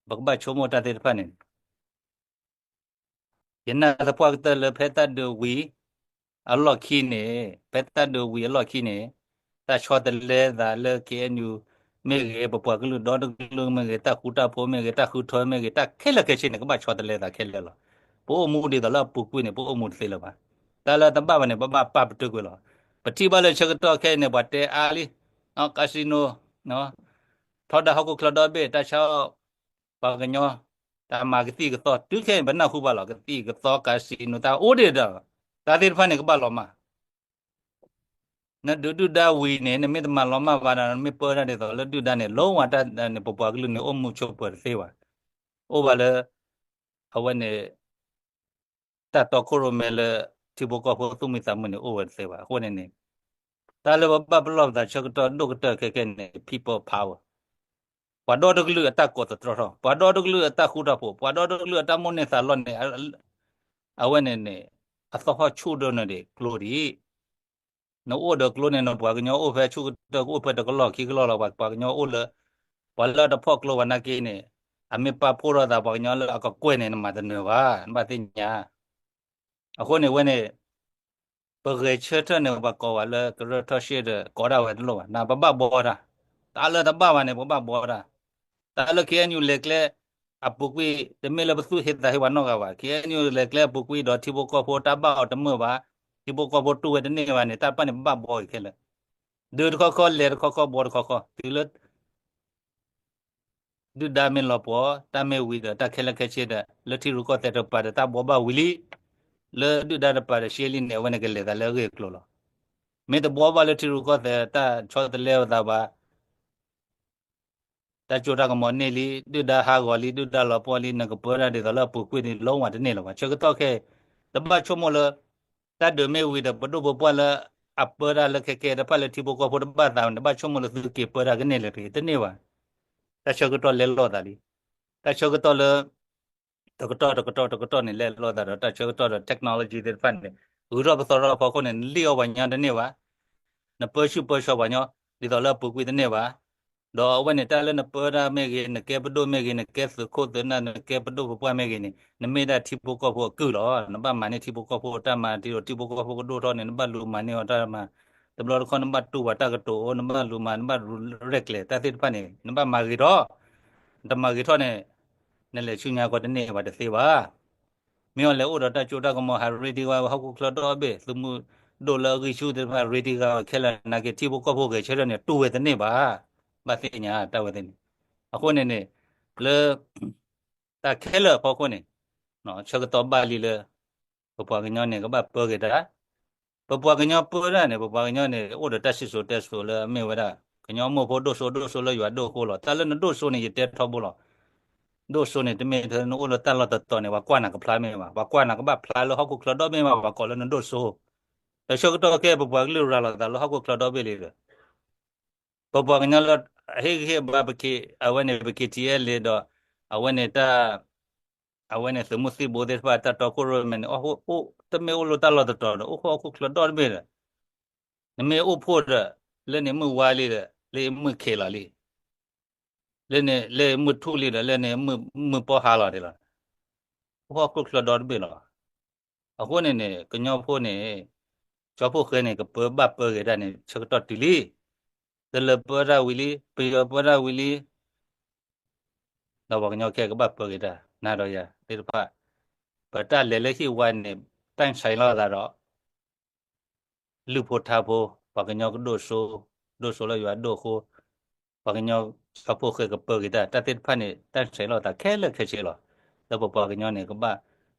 ပကဘၣ်ဆိကမိၣ်တၢ်သ့ၣ်တဖၣ်န့ၣ် ယနာ်သပှၢ်ကတၢၢ်လၢ ဖဲတၢ်ဒုးဝံၤအလီၢ်ခံန့ၣ်, ဖဲတၢ်ဒုးဝံၤအလီၢ်ခံန့ၣ်, တၢ်ဆီတလဲသးလၢ ခ့ၣ်အဲၣ်ယူၣ် မ့ၢ်ဂ့ၤ, ပပှၤကလုာ်ဒီတကလုာ်မ့ၢ်ဂ့ၤ, တၢ်ဃူတၢ်ဖိးမ့ၢ်ဂ့ၤ, တၢ်ဃုထၢမ့ၢ်ဂ့ၤ, တၢ်ခဲလၢာ်ခဲဆ့န့ၣ် ကဘၣ်ဆီတလဲသးခဲလၢာ်လီၤ. ပအိၣ်မူဒ်သိးလၢအပူၤကွံာ်န့ၣ် ပအိၣ်မူတသ့လၢၤဘၣ်. တၢ်လၢတဘၣ်ဘၣ်န့ၣ် ပဘၣ်ပာ်ပတုာ်ကွံာ်လီၤ. ပထံၣ်ဘၣ်လၢဆၢကတီၢ်ခဲအံၤန့ၣ် ပှၤတဲအါလံ, casino ထီဒါဟီၣ်ခိၣ်ချၢဒီဘ့ၣ် တၢ်ဆါအီၣ် ပှၤကညီ တၢ်မၤကသံၣ်ကသီ တုၤခဲအံၤ ပနၢ်ဟူဘၣ်လီၤ. ကသံၣ်ကသီ casino တၢ်အိၣ်ဒံးဒီး တၢ်သ့ၣ်တဖၣ်န့ၣ် ကဘၣ်လီၤမၢ်. နဒုးဒုၣ်ဒါဝံၤန့ၣ် နမ့ၢ်တမၤလီၤမၢ်ဘၣ်ဒီး နမ့ၢ်ပၢတၢ်ဒ်သိးလၢဒုၣ်ဒါန့ၣ် လီၤဝဲတၢ်န့ၣ် ပပှၤကလုာ်န့ၣ် အိၣ်မူဆိးပၢၤတသ့ဘၣ်. အိၣ်ဘၣ်လၢ အဝဲန့ၣ် တၢ်တီခိၣ်ရိၣ်မဲလၢ ထံဖိကီၢ်ဖိသူၣ်မံသးမုာ်န့ၣ် အိၣ်ဝဲတသ့ဘၣ်. အဃိန့ၣ်န့ၣ် တၢ်လၢပဘၣ်ပလီၢ်ပသးဆၢကတီၢ်ဒိၣ်ကတၢၢ်ခဲခဲန့ၣ် people power, ပှၤဒီတကလုာ်အတၢ်ကိးသတြီထီၣ်, ပှၤဒီတကလုာ်အတၢ်ဃူတၢ်ဖိး, ပှၤဒီတကလုာ်အတၢ်မိၣ်န့ၢ်သးလီန့ၣ် အဝဲန့ၣ်န့ၣ် အသဟီၣ်ဆူၣ်ဒိၣ်န့ၢ်ဒံးကျိဒံး. နအိၣ်ဒီးကျိန့ၣ် နပှၤကညီအိၣ်ဖဲဆူၣ်ကတၢၢ် ကအိၣ်ဖဲတကလီၢ်ခံကလီၢ်လီၤ. ပှၤကညီအိၣ်လၢ ပှၤလၢအတဖီၣ်ကျိဘၣ်နာ်က့န့ၣ် အမ့ၢ်ပာ်ဖှိၣ်ထီၣ်သးပှၤကညီလၢအကကွဲၢ်န့ၣ် နမၤတနၢၤဘၣ်, နဘၣ်သ့ၣ်ညါ. အဃိန့ၣ်ဝဲန့ၣ် ပဂဲၤဆၢထၢၣ်န့ၣ် ပှၤကိးဝဲလၢကရၢထီၣ်ရှ့ၣ်ဒီး ကိးဒၣ်ဝဲတလိၣ်ဘၣ်. နပဘၣ်ဘှီတၢ်, တၢ်လၢတဘၣ်ဘၣ်န့ၣ် ပဘၣ်ဘှီတၢ်. တၢ်လၢ ခ့ၣ်အဲၣ်ယူၣ် လဲၤကျဲအပူၤကွံာ် တမ့ၢ်လၢပသူၣ်ဟ့သးဟ့ပှၤနီတဂၤဘၣ်. ခ့ၣ်အဲၣ်ယူၣ် လဲၤကျဲအပူၤကွံာ်ဒီးထံဖိကီၢ်ဖိတၢ်ဘၣ်အီၤတမုာ်ဘၣ်, ထံဖိကီၢ်ဖိတူၢ်ဝဲတန့ၢ်ဘၣ်န့ၣ် တၢ်တဖၣ်န့ၣ် ပဘၣ်ဘှီအီၤခဲလၢာ်. ဒုးတခီခီ လဲၤတခီခီ ဘှီတခီခီ တုၤလၢ ဒုၣ်ဒါမ့ၢ်လီၤပှီၢ် တၢ်မ့ၢ်ဝံၤဒီး တၢ်ခဲလၢာ်ခဲဆ့ဒီး လၢထံရူၢ်ကီၢ်သဲးတပၤဒီး တၢ်ဘှီဘၣ်ဝံၤလံ, လၢဒုၣ်ဒါတပၤဒီး ရှဲလံန့ၣ် အဝဲန့ၣ်ကလဲၤသးလၢအဂ့ၢ်အကျိၤလီၤ. မ့ၢ်တဘှီဘၣ်လၢထံရူၢ်ကီၢ်သဲး တၢ်ဆီတလဲအသးဘၣ် တၢ်စိတၢ်ကမီၤန့ၢ်လံ, ဒုၣ်ဒါဟးဂီၤလံ, ဒုၣ်ဒါလီၤပှီၢ်လံ, နကပၢတၢ်ဒ်သိးလၢအပူၤကွံာ်န့ၣ် လီၤဝဲတန့ၢ်လၢၤဘၣ်. ဆၢကတီၢ်ခဲအံၤ တဘၣ်ဆိကမိၣ်လၢ တၢ်ဒုးမ့ၢ်ဝံၤဒီး ပဒိၣ်ပပှၢ်လၢအပၢတၢ်လၢခဲကဲတဖၣ်လၢထံဖိကီၢ်ဖိတဘၣ်သးန့ၣ် တဘၣ်ဆိကမိၣ်လၢသုက့ၤပၢတၢ်ကန့ၢ်လၢၤတဂ့ၤ, တန့ၢ်ဘၣ်. တၢ်ဆၢကတီၢ်လဲၤလိာ်သးလံ. တၢ်ဆၢကတီၢ်လၢ တကတီၢ်တကတီၢ်တကတီၢ်န့ၣ် လဲၤလိာ်သးဒီး တၢ်ဆၢကတီၢ်ဒီး technology သ့ၣ်တဖၣ်န့ၣ် ဂုၤထီၣ်ပသီထီၣ်အဖီခိၣ်န့ၣ် နလံၣ်အီၣ်ပှၤကညီတန့ၢ်ဘၣ်, နပၢဆူၣ်ပၢစိးပှၤကညီ ဒ်သိးလၢအပူၤကွံာ်တန့ၢ်ဘၣ်. ဒီးအဝဲန့ၣ် တၢ်လၢနပၢတၢ်မ့ၢ်ဂ့ၤ, နကဲပဒိၣ်မ့ၢ်ဂ့ၤ, နကဲသုးခိၣ်သုးနၢ်, နကဲပဒိၣ်ပပှၢ်မ့ၢ်ဂ့ၤန့ၣ် နမ့ၢ်ဒၣ်ထံဖိကီၢ်ဖိအကုၢ်လီၤ. နဘၣ်မၤန့ၢ်ထံဖိကီၢ်ဖိတၢ်မၤ ဒ်သိးထံဖိကီၢ်ဖိကဒိၣ်ထီၣ်န့ၣ် နဘၣ်လူၤမၤန့ၢ်အီၤတၢ်မၤ, တဘျီတခီၣ်နဘၣ်တူၢ်ပှၤတၢ်ကတိၤ, နဘၣ်လူၤမၤ, နဘၣ်ရဲၣ်ကျဲၤတၢ်သ့ၣ်တဖၣ်န့ၣ် နဘၣ်မၤဂ့ၤထီၣ်, နတမၤဂ့ၤထီၣ်န့ၣ် နလဲၤဆူညါကီးတန့ၢ်ဘၣ်တသ့ဘၣ်. မ့ၢ်အီၤလဲၤအိၣ်ဒီးတၢ်စိတၢ်ကမီၤ ဟးရ့တံၢ်ဂၤဝဲဟီၣ်ခိၣ်ချၢဒီဘ့ၣ်, သုးမုၢ်ဒိၣ်လၢအဂံၢ်ဆူၣ်သ့ၣ်တဖၣ် ရ့တံၢ်ဂၤဝဲခဲလၢာ်နာ်က့ ထံဖိကီၢ်ဖိဂဲၤဆၢထၢၣ်န့ၣ် တူၢ်ဝဲတန့ၢ်ဘၣ်. ဘၣ်သ့ၣ်ညါတၢ်ဝဲသ့ၣ်န့ၣ်. အဃိန့ၣ်န့ၣ် လၢ တၢ်ခဲလၢာ်အဖီခိၣ်န့ၣ် ဆၢကတီၢ်ဘၣ်လံလၢ ပပှၤကညီန့ၣ် ကဘၣ်ပၢက့ၤတၢ်, ပပှၤကညီပၢတၢ်န့ၣ် ပပှၤကညီန့ၣ် အိၣ်ဒီးတၢ်စံၣ်စိၤတဲစိၤလၢအမ့ၢ်ဝဲဒၣ် ကညီမိၢ်ဖိဒိၣ်စိဒိၣ်စိလၢယွၤဒိၣ်ဃိလီၤ. တၢ်လၢနဒိၣ်စိန့ၣ် ယတဲထီဘိလီၤ. ဒိၣ်စိန့ၣ် တမ့ၢ်ထဲနအိၣ်လၢတၢ်လီၢ်တတီၤန့ၣ် ပှၤကွၢ်နၤကဖျါမ့ၢ်ဘၣ်, ပှၤကွၢ်နၤကဘၣ်ဖျါလၢဟီၣ်ခိၣ်ချၢဒီဘ့ၣ်မ့ၢ်ဘၣ်, ပှၤကိးလၢနဒိၣ်စိ. ဒီးဆၢကတီၢ်ခဲအံၤ ပပှၤကလုာ်ရၤလီၤသးလၢဟီၣ်ခိၣ်ချၢဒီဘ့ၣ်လံဒီး ပပှၤကညီလၢ ဟ့ၣ်ဂံၢ်ဟ့ၣ်ဘါ အဝဲန့ၣ် ပ K T L A ဒီး အဝဲန့ၣ်တၢ် အဝဲန့ၣ်သုးမုၢ်သံၣ်ဘိသ့ၣ်တဖၣ် တၢ်တီခိၣ်ရိၣ်မဲန့ၣ် အိၣ် တမ့ၢ်အိၣ်လၢတၢ်လီၢ်တတီၤဒီး အိၣ်ဃီဟီၣ်ခိၣ်ချၢဒီတဘ့ၣ်ဒီး နမ့ၢ်အိၣ်ဖှိၣ်ဒီး လၢန့ၣ်မုၢ်ဝါလံဒီး လၢမုၢ်ခ့လီၤလံ, လၢန့ၣ်လၢမုၢ်ထူၣ်လံဒီး လၢန့ၣ်မုၢ် မုၢ်ပီၢ်ဟါလီၤဒ်လီၤ. အိၣ်ဃီဟီၣ်ခိၣ်ချၢဒီတဘ့ၣ်လီၤ. အဃိန့ၣ်န့ၣ် ကညီဖိန့ၣ် ကၠီဖှိၣ်ဃဲန့ၣ် ကပၢဘၣ်ပၢဂ့ၤတၢ်န့ၣ် ဆၢကတီၢ်တုၤလံ. တလၢၤပၢတၢ်ဝံၤလံ, ပယီၤပၢတၢ်ဝံၤလံ, ဒီးပှၤကညီခဲအံၤကဘၣ်ပၢဂ့ၤတၢ် နၤဒီးယၤသ့ၣ်တဖၣ် ပတၢ်လဲၤလၢဟံၣ်ဝါန့ၣ် တၢ်ဆဲးလိာ်သးဒီး လုၢ်ဖိထါဖိ, ပှၤကညီကဒိၣ်စိ, ဒိၣ်စိလၢယွၤဒိၣ်ဃိ, ပှၤကညီကၠီဖှိၣ်ဃဲကပၢဂ့ၤတၢ် တၢ်သ့ၣ်တဖၣ်န့ၣ် တၢ်ဆဲးလိာ်သးခဲလၢာ်ခဲဆ့လီၤ. လၢပပှၤကညီန့ၣ် ကဘၣ်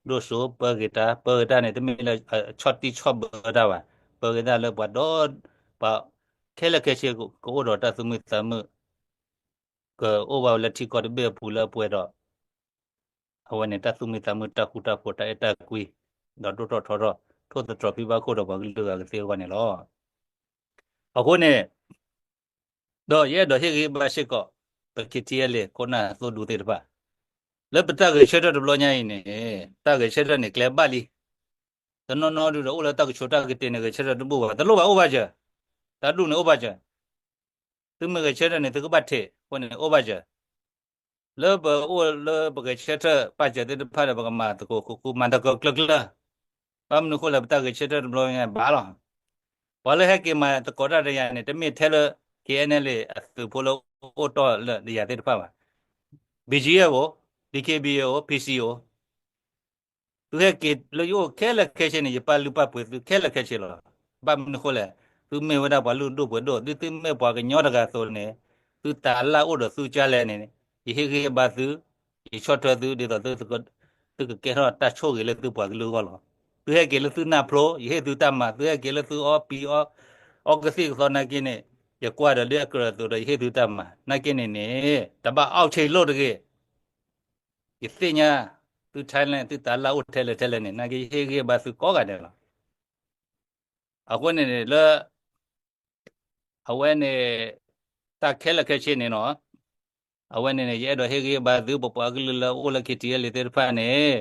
ဒိၣ်စိပၢဂ့ၤတၢ်, ပၢဂ့ၤတၢ်န့ၣ် တမ့ၢ်လၢအဆီၣ်တံၢ်ဆီၣ်ဘၢတၢ်ဘၣ်, ပၢဂ့ၤတၢ်လၢပှၤဒီ ပှၤခဲလၢာ်ခဲဆ့ ကအိၣ်ဒီးတၢ်သူၣ်မံသးမုာ်, ကအိၣ်ဘၣ်ဝဲလၢထံကီၢ်တဘ့ၣ်အပူၤလၢအပှဲၤဒီး အဝဲန့ၣ်တၢ်သူၣ်မံသးမုာ် တၢ်ဃူတၢ်ဖိး တၢ်အဲၣ်တၢ်ကွံ, ဒီးဒိၣ်ထီၣ်ထီထီၣ် ထိၣ်သတြီၤဖံးဘၣ်ခိၣ်ဒီးပှၤကလုာ်ဂၤကသ့အဂီၢ်န့ၣ်လီၤ. အဃိန့ၣ် ဒီးယအဲၣ်ဒိးဟ့ၣ်ဂံၢ်ဘါစ့ၢ်ကီး ပ K T L A ခိၣ်နၢ်သိၣ်ဒူသ့ၣ်တဖၣ် လၢပတၢ်ဂဲၤဆၢထၢၣ်တဘျီညါအံၤန့ၣ် တၢ်ဂဲၤဆၢထၢၣ်န့ၣ် ကျဲဘၣ်လံ. တနီၤနီၤဒုးဒီးအိၣ်လၢတၢ်ကဆိးတၢ်ကတ့ၤန့ၣ် ဂဲၤဆၢထၢၣ်တဘူၣ်ဘၣ်, တလိၣ်ဘၣ်အိၣ်ဘၣ်စၢၤ, တၢ်ဒူၣ်န့ၣ်အိၣ်ဘၣ်စၢၤ သုမ့ၢ်ဂဲၤဆၢထၢၣ်န့ၣ် သုကဘၣ်ထဲးအဃိန့ၣ် အိၣ်ဘၣ်စၢၤ, လၢပအိၣ်လၢပဂဲၤဆၢထၢၣ်ပာ်စၢၤသ့ၣ်တဖၣ်ဒီး ပကမၤသကိးဃူဃူ မၤသကိးကျၢၤကျၢၤ, ဘၣ်မနုၤအဃိလဲၣ် ပတၢ်ဂဲၤဆၢထၢၣ်တဘျီညါဘၣ်လီၤ. ပှၤလၢဟဲက့ၤမၤသကိးတၢ်ဒီးယၤန့ၣ် တမ့ၢ်ထဲလၢ K N L A အသုးဖိလၢအိၣ်တီၢ်လၢယၤသ့ၣ်တဖၣ်ဘၣ်, B G F အိၣ်, D K B A အိၣ်, P C အိၣ် သုဟဲက့ၤလၢယအိၣ်ခဲလၢာ်ခဲဆ့န့ၣ် ယပာ်လုၢ်ပာ်ပှ့ၤသုခဲလၢာ်ခဲဆ့လီၤ. ဘၣ်မနုၤအဃိလဲၣ်, သုမ့ၢ်ဝဲဒၣ်ပှၤလုၢ်ဒိၣ်ပှ့ၤဒိၣ်, ဒ်သုမ့ၢ်ပှၤကညီတဂၤအသိးန့ၣ်, သုသးလၢ်အိၣ်ဒီးသုကလဲၣ်န့ၣ်, ယဟ့ၣ်ဂံၢ်ဟ့ၣ်ဘါသု, ယဆီၣ်ထွဲသု ဒ်သိးသုကကဲထီၣ်တၢ်ဆိၣ်ဂ့ၤလၢသုပှၤကလုာ်အဂီၢ်လီၤ. သုဟဲက့ၤလၢသုနၢ်ဖျိ, ယဟ့ၣ်သုတၢ်မၤ, သုဟဲက့ၤလၢသုအီပံၤအီ, အီကသံၣ်ကသီနာ်က့န့ၣ်, ယကွၢ်ဒီးလၢအကြၢးအသိးဒီး ယဟ့ၣ်သုတၢ်မၤ, နာ်က့န့ၣ်န့ၣ်, တဘၣ်အီၣ်ဆံးလိၣ်တဂ့ၤ ယသ့ၣ်ညါ, သု talent သုသးလၢ်အိၣ်ထဲလဲၣ်ထဲလဲၣ်န့ၣ် နာ်က့ယဟ့ၣ်ဂံၢ်ဟ့ၣ်ဘါသုကိးဂၤဒဲးလီၤ. အဃိန့ၣ်န့ၣ်လၢ အဝဲန့ၣ် တၢ်ခဲလၢာ်ခဲဆ့န့ၣ်နီၤ, အဝဲန့ၣ်န့ၣ် ယအဲၣ်ဒိးဟ့ၣ်ဂံၢ်ဟ့ၣ်ဘါသု ပပှၤကလုာ်လၢအိၣ်လၢ K T L A သ့ၣ်တဖၣ်န့ၣ်,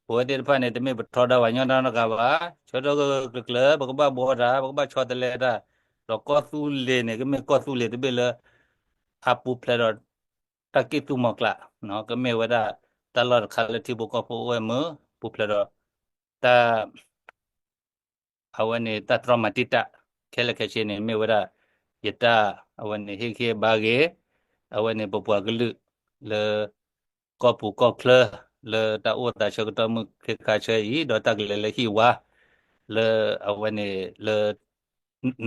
ပဝဲသ့ၣ်တဖၣ်န့ၣ် တမ့ၢ်ပထီဒါပှၤကညီတဂၤဘၣ်, ဆၢထၢၣ်ကျၢၤကျၢၤ ပကဘၣ်ဘှီတၢ် ပကဘၣ်ဆီတလဲတၢ်, ဒီးကီၢ်သူလ့ၤန့ၣ် ကမ့ၢ်ကီၢ်သူလ့ၤတဘ့ၣ်လၢ အပူၤဖျဲးဒီး တၢ်ကံၢ်သူမီၤကျၢ်, ကမ့ၢ်ဝဲဒၣ် တၢ်လီၢ်တခါလၢထံဖိကီၢ်ဖိအိၣ်ဝဲမုာ်, ပူၤဖျဲးဒီး တၢ် အဝဲန့ၣ်တၢ်တြီမၤတံာ်တာ် ခဲလၢာ်ခဲဆ့န့ၣ် မ့ၢ်ဝဲဒၣ် ယတၢ် အဝဲန့ၣ်ဟ့ၣ်ဂံၢ်ဟ့ၣ်ဘါဂ့ၤ, အဝဲန့ၣ်ပပှၤကလုာ်လၢ ကီၢ်ပူၤကီၢ်ချၢ လၢတၢ်အိၣ်သးဆၢကတီၢ်မုၢ်ခ့ခါဆၢအံၤ ဒီးတၢ်ကလဲၤလၢဟံၣ်ဝါ လၢအဝဲန့ၣ်လၢ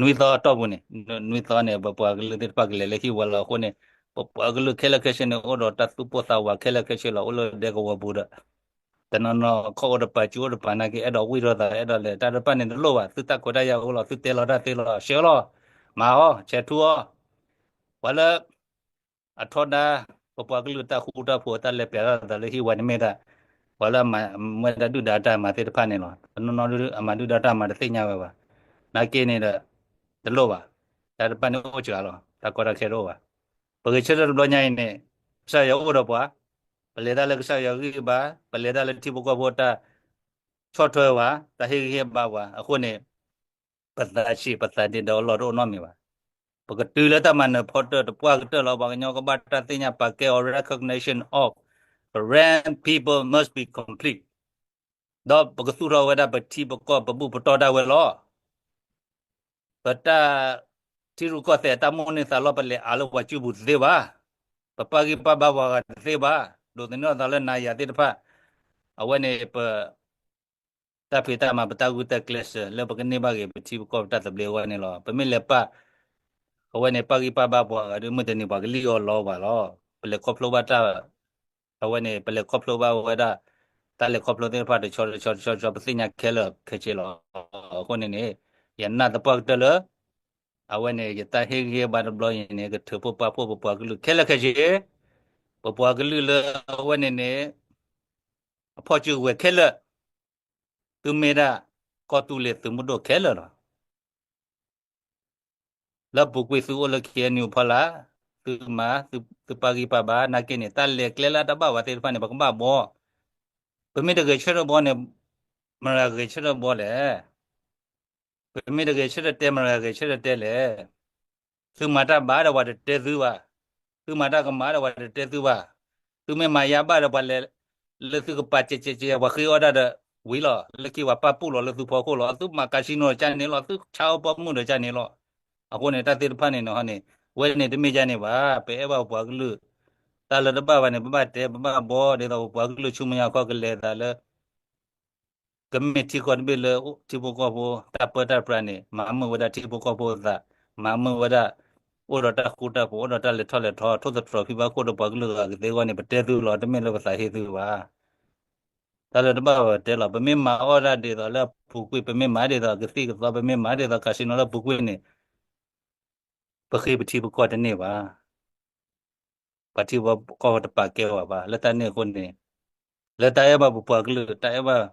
နွံသီအတီၢ်ပူၤန့ၣ်, နွံသီန့ၣ် ပပှၤကလုာ်သ့ၣ်တဖၣ်ကလဲၤလၢဟံၣ်ဝါလီၤ. အဃိန့ၣ် ပပှၤကလုာ်ခဲလၢာ်ခဲဆ့န့ၣ် အိၣ်ဒီးတၢ်သူၣ်ပိၢ်သးဝးခဲလၢာ်ခဲဆ့လီၤ. အိၣ်လၢဒဲကဝီၤပူၤဒီး တနီၤနီၤခီၣ်အိၣ်တပၤ စုအိၣ်တပၤနာ်က့ အဲၣ်ဒိးဝံၢ်ထီၣ်သး အဲၣ်ဒိးလဲၤတၢ်တဖၣ်န့ၣ်တလိၣ်ဘၣ်. သုတၢ်ခွဲးတၢ်ယာ်အိၣ်လီၤ, သုတဲလီၤတၢ်သ့လီၤ, ဆှၢလီၤ, မၤအီၤ, ဆဲးထူအီၤ, ပှၤလၢ အထီဒါ ပပှၤကလုာ်တၢ်ဃူတၢ်ဖိး တၢ်လဲၤပျးထီၣ်သးလၢဟံၣ်ဝါန့ၣ်မ့ၢ်ဒၣ် ပှၤလၢအမၤဝဲဒၣ်ဒုၣ်ဒါတၢ်မၤသ့ၣ်တဖၣ်န့ၣ်လီၤ. တနီၤနီၤဒုး အမၤဒုၣ်ဒါတၢ်မၤတသ့ၣ်ညါဝဲဘၣ်. နာ်က့န့ၣ်ဒီး တလိၣ်ဘၣ်. တၢ်တဖၣ်န့ၣ်အိၣ်စှၤလီၤ, တၢ်ကီတၢ်ခဲတအိၣ်ဘၣ်. ပဂဲၤဆၢထၢၣ်တဘျီညါအံၤန့ၣ် ကစၢ်ယွၤအိၣ်ဒီးပှၤ, ပလဲၤတၢ်လၢကစၢ်ယွၤဂံၢ်ဘါ, ပလဲၤတၢ်လၢထံဖိကီၢ်ဖိတၢ်ဆီၣ်ထွဲပှၤ, တၢ်ဟ့ၣ်ဂံၢ်ဟ့ၣ်ဘါပှၤအဃိန့ၣ် ပသးဆံးပသးဒ့ဒီးအလီၢ်တအိၣ်နီတမံၤဘၣ်. ပကတုၤလၢတၢ်မၤနၢၤဖီတၢၢ်တပှၢ်ကတၢၢ်လီၤ. ပှၤကညီကဘၣ်တၢ်သ့ၣ်ညါပာ်ကဲအီၤ recognition of Karen people must be complete. ဒီးပကသူၣ်ထီၣ်ဝဲဒၣ်ပထံပကီၢ်ပဘူၣ်ပတီၢ်ဒၣ်ဝဲလီၤ. ပတၢ်ထံရူၢ်ကီၢ်သဲးတၢ်မိၣ်န့ၢ်သးလီ ပလဲၤအးလၢပှၤစုပူၤတသ့ဘၣ်. ပပာ်ဂံၢ်ပာ်ဘါပှၤဂၤတသ့ဘၣ်. ဒိးသန့ၤအသးလၢနၤယၤသ့ၣ်တဖၣ် အဝဲန့ၣ်ပ တၢ်ဖံးတၢ်မၤ ပတၢ်ဂုာ်တၢ်ကျဲးစၢးလၢပကန့ၢ်ဘၣ်က့ၤပထံပကီၢ်ပတၢ်သဘျ့အဂီၢ်န့ၣ်လီၤ. ပမ့ၢ်လဲၤပာ် အဝဲန့ၣ် ပာ်ဂံၢ်ပာ်ဘါပှၤဂၤဒီး မုၢ်တနံၤပှၤကလံၣ်အီၣ်လီၤဘၣ်လီၤ. ပလဲၤခီဖျိဘၣ်တၢ် အဝဲန့ၣ် ပလဲၤခီဖျိဘၣ်ဝဲဒၣ် တၢ်လဲၤခီဖျိသ့ၣ်တဖၣ်တဆီတဆီတဆီတဆီ ပသ့ၣ်ညါခဲလၢာ်ခဲဆ့လီၤ. အဃိန့ၣ်န့ၣ် ယနာ်သပှၢ်ကတၢၢ်လၢ အဝဲန့ၣ် ယတၢ်ဟ့ၣ်ဂံၢ်ဟ့ၣ်ဘါတဘျီအံၤန့ၣ် ကထုးဖှိၣ်ပာ်ဖှိၣ်ပပှၤကလုာ်ခဲလၢာ်ခဲဆ့, ပပှၤကလုာ်လၢအဝဲန့ၣ်န့ၣ် အဖီၣ်စုကဝဲၤခဲလၢာ်, သုမ့ၢ်ဒၣ် ကီၢ်သူလ့ၤသုးမုၢ်ဒိၣ်ခဲလၢာ်လီၤ. လၢပူၤကွံာ်သုအိၣ်လၢ ခ့ၣ်အဲၣ်ယူၣ်ဖီလာ်, သုမၤ, သုပာ်ဂံၢ်ပာ်ဘါ နာ်က့န့ၣ် တၢ်လဲၤကျဲလၢအတဘၣ်ဝဲသ့ၣ်တဖၣ်န့ၣ် ပကဘၣ်ဘှီ, ပမ့ၢ်တဂဲၤဆၢထၢၣ်ဘှီန့ၣ် မတၤဂဲၤဆၢထၢၣ်ဘှီလဲၣ်. ပမ့ၢ်တဂဲၤဆၢထၢၣ်တဲ မတၤဂဲၤဆၢထၢၣ်တဲလဲၣ်. သုမၤတၢ်ဘၣ်ဒီးပှၤတတဲသုဘၣ်, သုမၤတၢ်ကမၣ်ဒီးပှၤတတဲသုဘၣ်, သုမ့ၢ်မၤယါဘၣ်ဒီးပှၤလဲၤ လၢသုကပာ်ကဲးကဲးကဲး ပှၤဃ့အီၣ်တၢ်ဒီးဝံၤလီၤ, လၢခံပှၤပာ်ပူၣ်လီၤလၢသုဖီခိၣ်လီၤ, သုမၤကၤစံနိၤဒီးကန့ၣ်လီၤ, သုဆါအီၣ်ပိာ်မုၣ်ဒီးကန့ၣ်လီၤ. အဃိန့ၣ် တၢ်သ့ၣ်တဖၣ်န့ၣ်န့ၣ်ဟီန့ၣ် ဝဲန့ၣ်တမ့ၢ်ဒ်န့ၣ်ဘၣ်, ပအဲၣ်ဘၣ်ပပှၤကလုာ်, တၢ်လၢတဘၣ်ဘၣ်န့ၣ် ပဘၣ်တဲ ပဘၣ်ဘှီ ဒ်သိးပပှၤကလုာ်ဆူမဲာ်ညါခီကလဲၤသးလၢ ကမ့ၢ်ထံကီၢ်တဘ့ၣ်လၢထံဖိကီၢ်ဖိ တၢ်ပၢတၢ်ပြးန့ၣ် မၤမုာ်ဝဲဒၣ်ထံဖိကီၢ်ဖိအသး, မၤမုာ်ဝဲဒၣ် အိၣ်ဒီးတၢ်ဃူတၢ်ဖိး အိၣ်ဒီးတၢ်လဲၤထီၣ်လဲၤထီ ထိၣ်သတြီၤဖံးဘၣ်ခိၣ်ဒီးပှၤကလုာ်အဂၤကသ့အဂီၢ်န့ၣ် ပတဲသုလီၤ, တမ့ၢ်လၢပသးဟ့သုဘၣ်. တၢ်လၢတဘၣ်ဘၣ်ပတဲလီၤ, ပမ့ၢ်မၤအီၣ်ဒၣ်ဒ်သိးလၢအပူၤကွံာ်, ပမ့ၢ်မၤဒ်သိးကသံၣ်ကသီ, ပမ့ၢ်မၤဒ်သိးကၤစံနိၤလၢအပူၤကွံာ်န့ၣ် ပဃ့ပထံပကီၢ်တန့ၢ်ဘၣ်. ပှၤထံဖိကီၢ်ဖိတပာ်ကဲဝဲဘၣ်. လၢတၢ်န့ၣ်အဃိန့ၣ် လၢတၢ်အဲၣ်ဘၣ်ပပှၤကလုာ်, တၢ်အဲၣ်ဘၣ်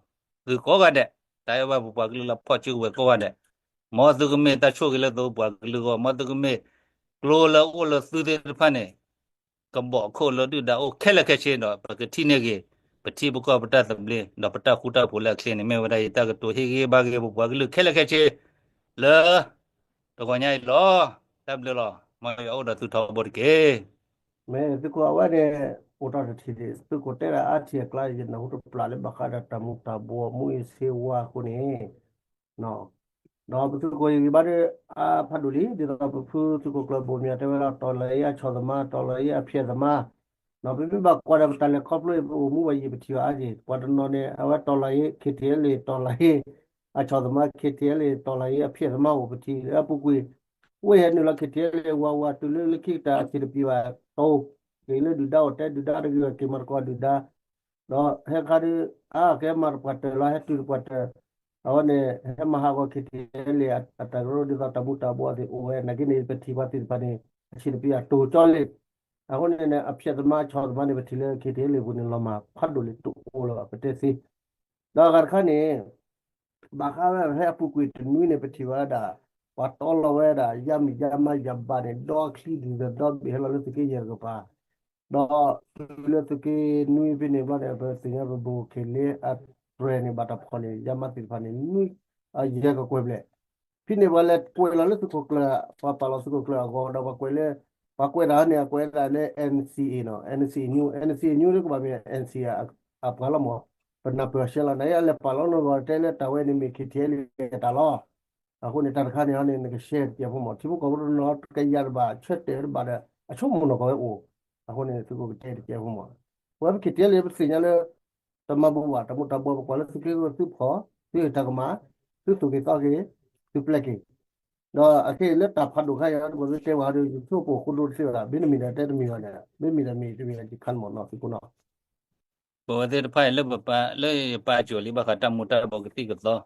သုကိးဂၤဒဲး, တၢ်အဲၣ်ဘၣ်ပပှၤကလုာ်လၢဖီၣ်စုကဝဲၤကိးဂၤဒဲး, မ်သုကမ့ၢ်တၢ်ဆိၣ်ဂ့ၤလၢသုပပှၤကလုာ်အဂီၢ်, မ်သုကမ့ၢ်ကျိလၢအအိၣ်လၢသုသ့ၣ်တဖၣ်န့ၣ် ကဘီးခိၣ်လၢဒုၣ်ဒါအိၣ်ခဲလၢာ်ခဲဆ့ဒီး ပကထံၣ်န့ၢ်ဂ့ၤ ပထံပကီၢ်ပတၢ်သဘျ့ ဒီးပတၢ်ဃူတၢ်ဖိးလၢအချ့န့ၣ် မ့ၢ်ဝဲဒၣ်ယတၢ်ကတိၤဟ့ၣ်ဂံၢ်ဟ့ၣ်ဘါက့ၤပပှၤကလုာ်ခဲလၢာ်ခဲဆ့ လၢတဂီၤညါအံၤလီၤ. တၢ်ဘျုးလီၤ. မ်ယွၤအိၣ်ဒီးသုထီဘိတက့ၢ်. မ့ၢ်သုးခိၣ်အဝဲန့ၣ် အိၣ်တ့ၢ်တထံၣ်ဒံး သုးခိၣ်တဲဒၣ်အါထံၣ်အကျါ ယနၢ်ဟူတပျၢ်လၢဘၣ်ဃးဒီးတၢ်မူၤတၢ်ဘှီး မူးယစ်ဆေးဝါးအဃိန့ၣ် ဒီးပသုးခိၣ်အံၤဂံၢ်ဘါဒီး အါဖးဒိၣ်လံ ဒ်သိးပဖုသုးခိၣ်ကျၢၢ်ဘိၣ်မၠးတဲဝဲဒၣ် တော်လှန်ရေးအချောင်သမား တော်လှန်ရေးအဖျက်သမား, ပမ့ၢ်ဘၣ်ကွၢ်ဒီးပတၢ်လဲၤခီဖျိအံၤ ပအိၣ်မူဘၣ်ယံာ်ပထံၣ်ဘၣ်အါက့ၤ ပှၤတနီၤန့ၣ် အဝဲ တော်လှန်ရေး ခ့ၣ်ထံၣ်အဲလ့ၣ် တော်လှန်ရေးအချောင်သမား ခ့ၣ်ထံၣ်အဲလ့ၣ် တော်လှန်ရေးအဖျက်သမား အိၣ်ပထံၣ်လၢအပူၤကွံာ် ဝဲဟဲနုာ်လီၤ ခ့ၣ်ထံၣ်အဲလ့ၣ် ဝါဝါတုၤလၢလၢခံကတၢၢ်အဆံးတပျံၤဘၣ် တိၤ က့ၤလၢဒုၣ်ဒါအိၣ်တဲဒုၣ်ဒါတဂ့ၤ က့ၤမၤသကိးဒုၣ်ဒါ ဒီးဟဲခါဒီး အါကဲမၤတပှၤတၢၢ်လီၤ ဟဲတုၤတပှၤတၢၢ်, အဝဲန့ၣ် ဟဲမၤဟးဂီၤ ခ့ၣ်ထံၣ်အဲလ့ၣ် အတၢ်ကရၢဒ်သိးတၢ်မူၤတၢ်ဘှီးသ့ၣ်အိၣ်ဝဲ နာ်က့န့ၣ် ပထံၣ်ပှၤသ့ၣ်တဖၣ်န့ၣ် အဆံးတပျံၤအတိၤကၠီလံ. အဃိန့ၣ် အဖျက်သမား ချောင်သမားန့ၣ် ပထံၣ်လၢ ခ့ၣ်ထံၣ်အဲလ့ၣ်အပူၤန့ၣ် လီၤမၢ်ဖးဒိၣ်လံ တအိၣ်လၢၤဘၣ် ပတဲသ့. ဒီးအဂၤတခါန့ၣ် ဘၣ်ဃးဝဲဖဲအပူၤကွံာ်တနွံန့ၣ် ပထံၣ်ဝဲဒၣ် ပှၤတီလီၤဝဲဒၣ် ယါမံၤယါမါယၤဘၣ်န့ၣ် ဒီချံဒ်သိးဒီဘ့ၣ်ဟဲလီၤလၢသုးက့ယဲၢ်တကပၤ, ဒီးတုၤလၢသုးက့နွံဖဲန့ၣ်ဘျီန့ၣ် ပသ့ၣ်ညါပဘိၣ်ခ့ၣ်လ့အတြဲၤန့ၣ် ဘၣ်တၢ်ဖီၣ်န့ၣ် ယါမါသ့ၣ်တဖၣ်န့ၣ် နွံ ယဲၢ်ကကွဲၢ်ဘျဲၣ်, ဖဲန့ၣ်ပှၤလဲၤကွဲးလီၤလၢသုးခိၣ်ကျၢၢ် ပှၤပာ်လီၤသုးခိၣ်ကျၢၢ်အဂီၢ်ဒီး ပှၤကွဲးလၢ ပှၤကွဲးတၢ်န့ၣ် အကွဲးဒၣ်လၢ NCA နီၤ NCA news, NCA news လၢကဘၣ်မ့ၢ် NCA အပှၤလီၤမး, ပနၢ်ပၢၢ်ဆှၢလီၤ နအံၤအလဲၤပာ်လီၤနီၢ်ဂီၤတဲလၢတၢ်ဝဲန့ၣ်မ့ၢ် ခ့ၣ်ထံၣ်အဲလ့ၣ် အတၢ်လီၤ. အဃိန့ၣ် တၢ်တခါန့ၣ်ဟီန့ၣ် နကရှဲတကဲးဖိမး ထံဖိကီၢ်ဖိတနီၤကယၤတဘၣ် ဆၢတဲာ်တဘၣ်ဒီး အဆိကမိၣ်နီၢ်ကီၢ်ဝဲအိၣ်, အဃိန့ၣ် သုးခိၣ်ကတဲတကဲးဖိမး, ပဝဲပ ခ့ၣ်ထံၣ်အဲလ့ၣ် ပသ့ၣ်ညါလၢ တမၤဘူးဘၣ် တၢ်မူၤတၢ်ဘှီး ပကွၢ်လၢသုးက့ သုးဖီၣ် သုဟ့ၣ်တၢ်ကမၣ် သုသူၣ်က့ၤသီက့ၤ သုပျဲက့ၤ, ဒီးအခဲအံၤလၢတၢ်ဖးဒိၣ်ခါအံၤ တဘၣ်သ့ၣ်တဲဝဲဒီး ယဆိကမိၣ်ဃိဒိတသ့ဘၣ် မ့တမ့ၢ်ဒီးတဲတမံၤဘၣ်န့ၣ် မ့မ့ၢ်ဒီးမ့ၢ်တမံၤဒီး ယခါန့ၣ်မးနီၤ သုးခိၣ်နီၤ ပဝဲသ့ၣ်တဖၣ်အံၤလၢပပာ် လၢယပာ်စၢၤလံဘၣ်ဃးတၢ်မူၤတၢ်ဘှီးကသံၣ်ကသီ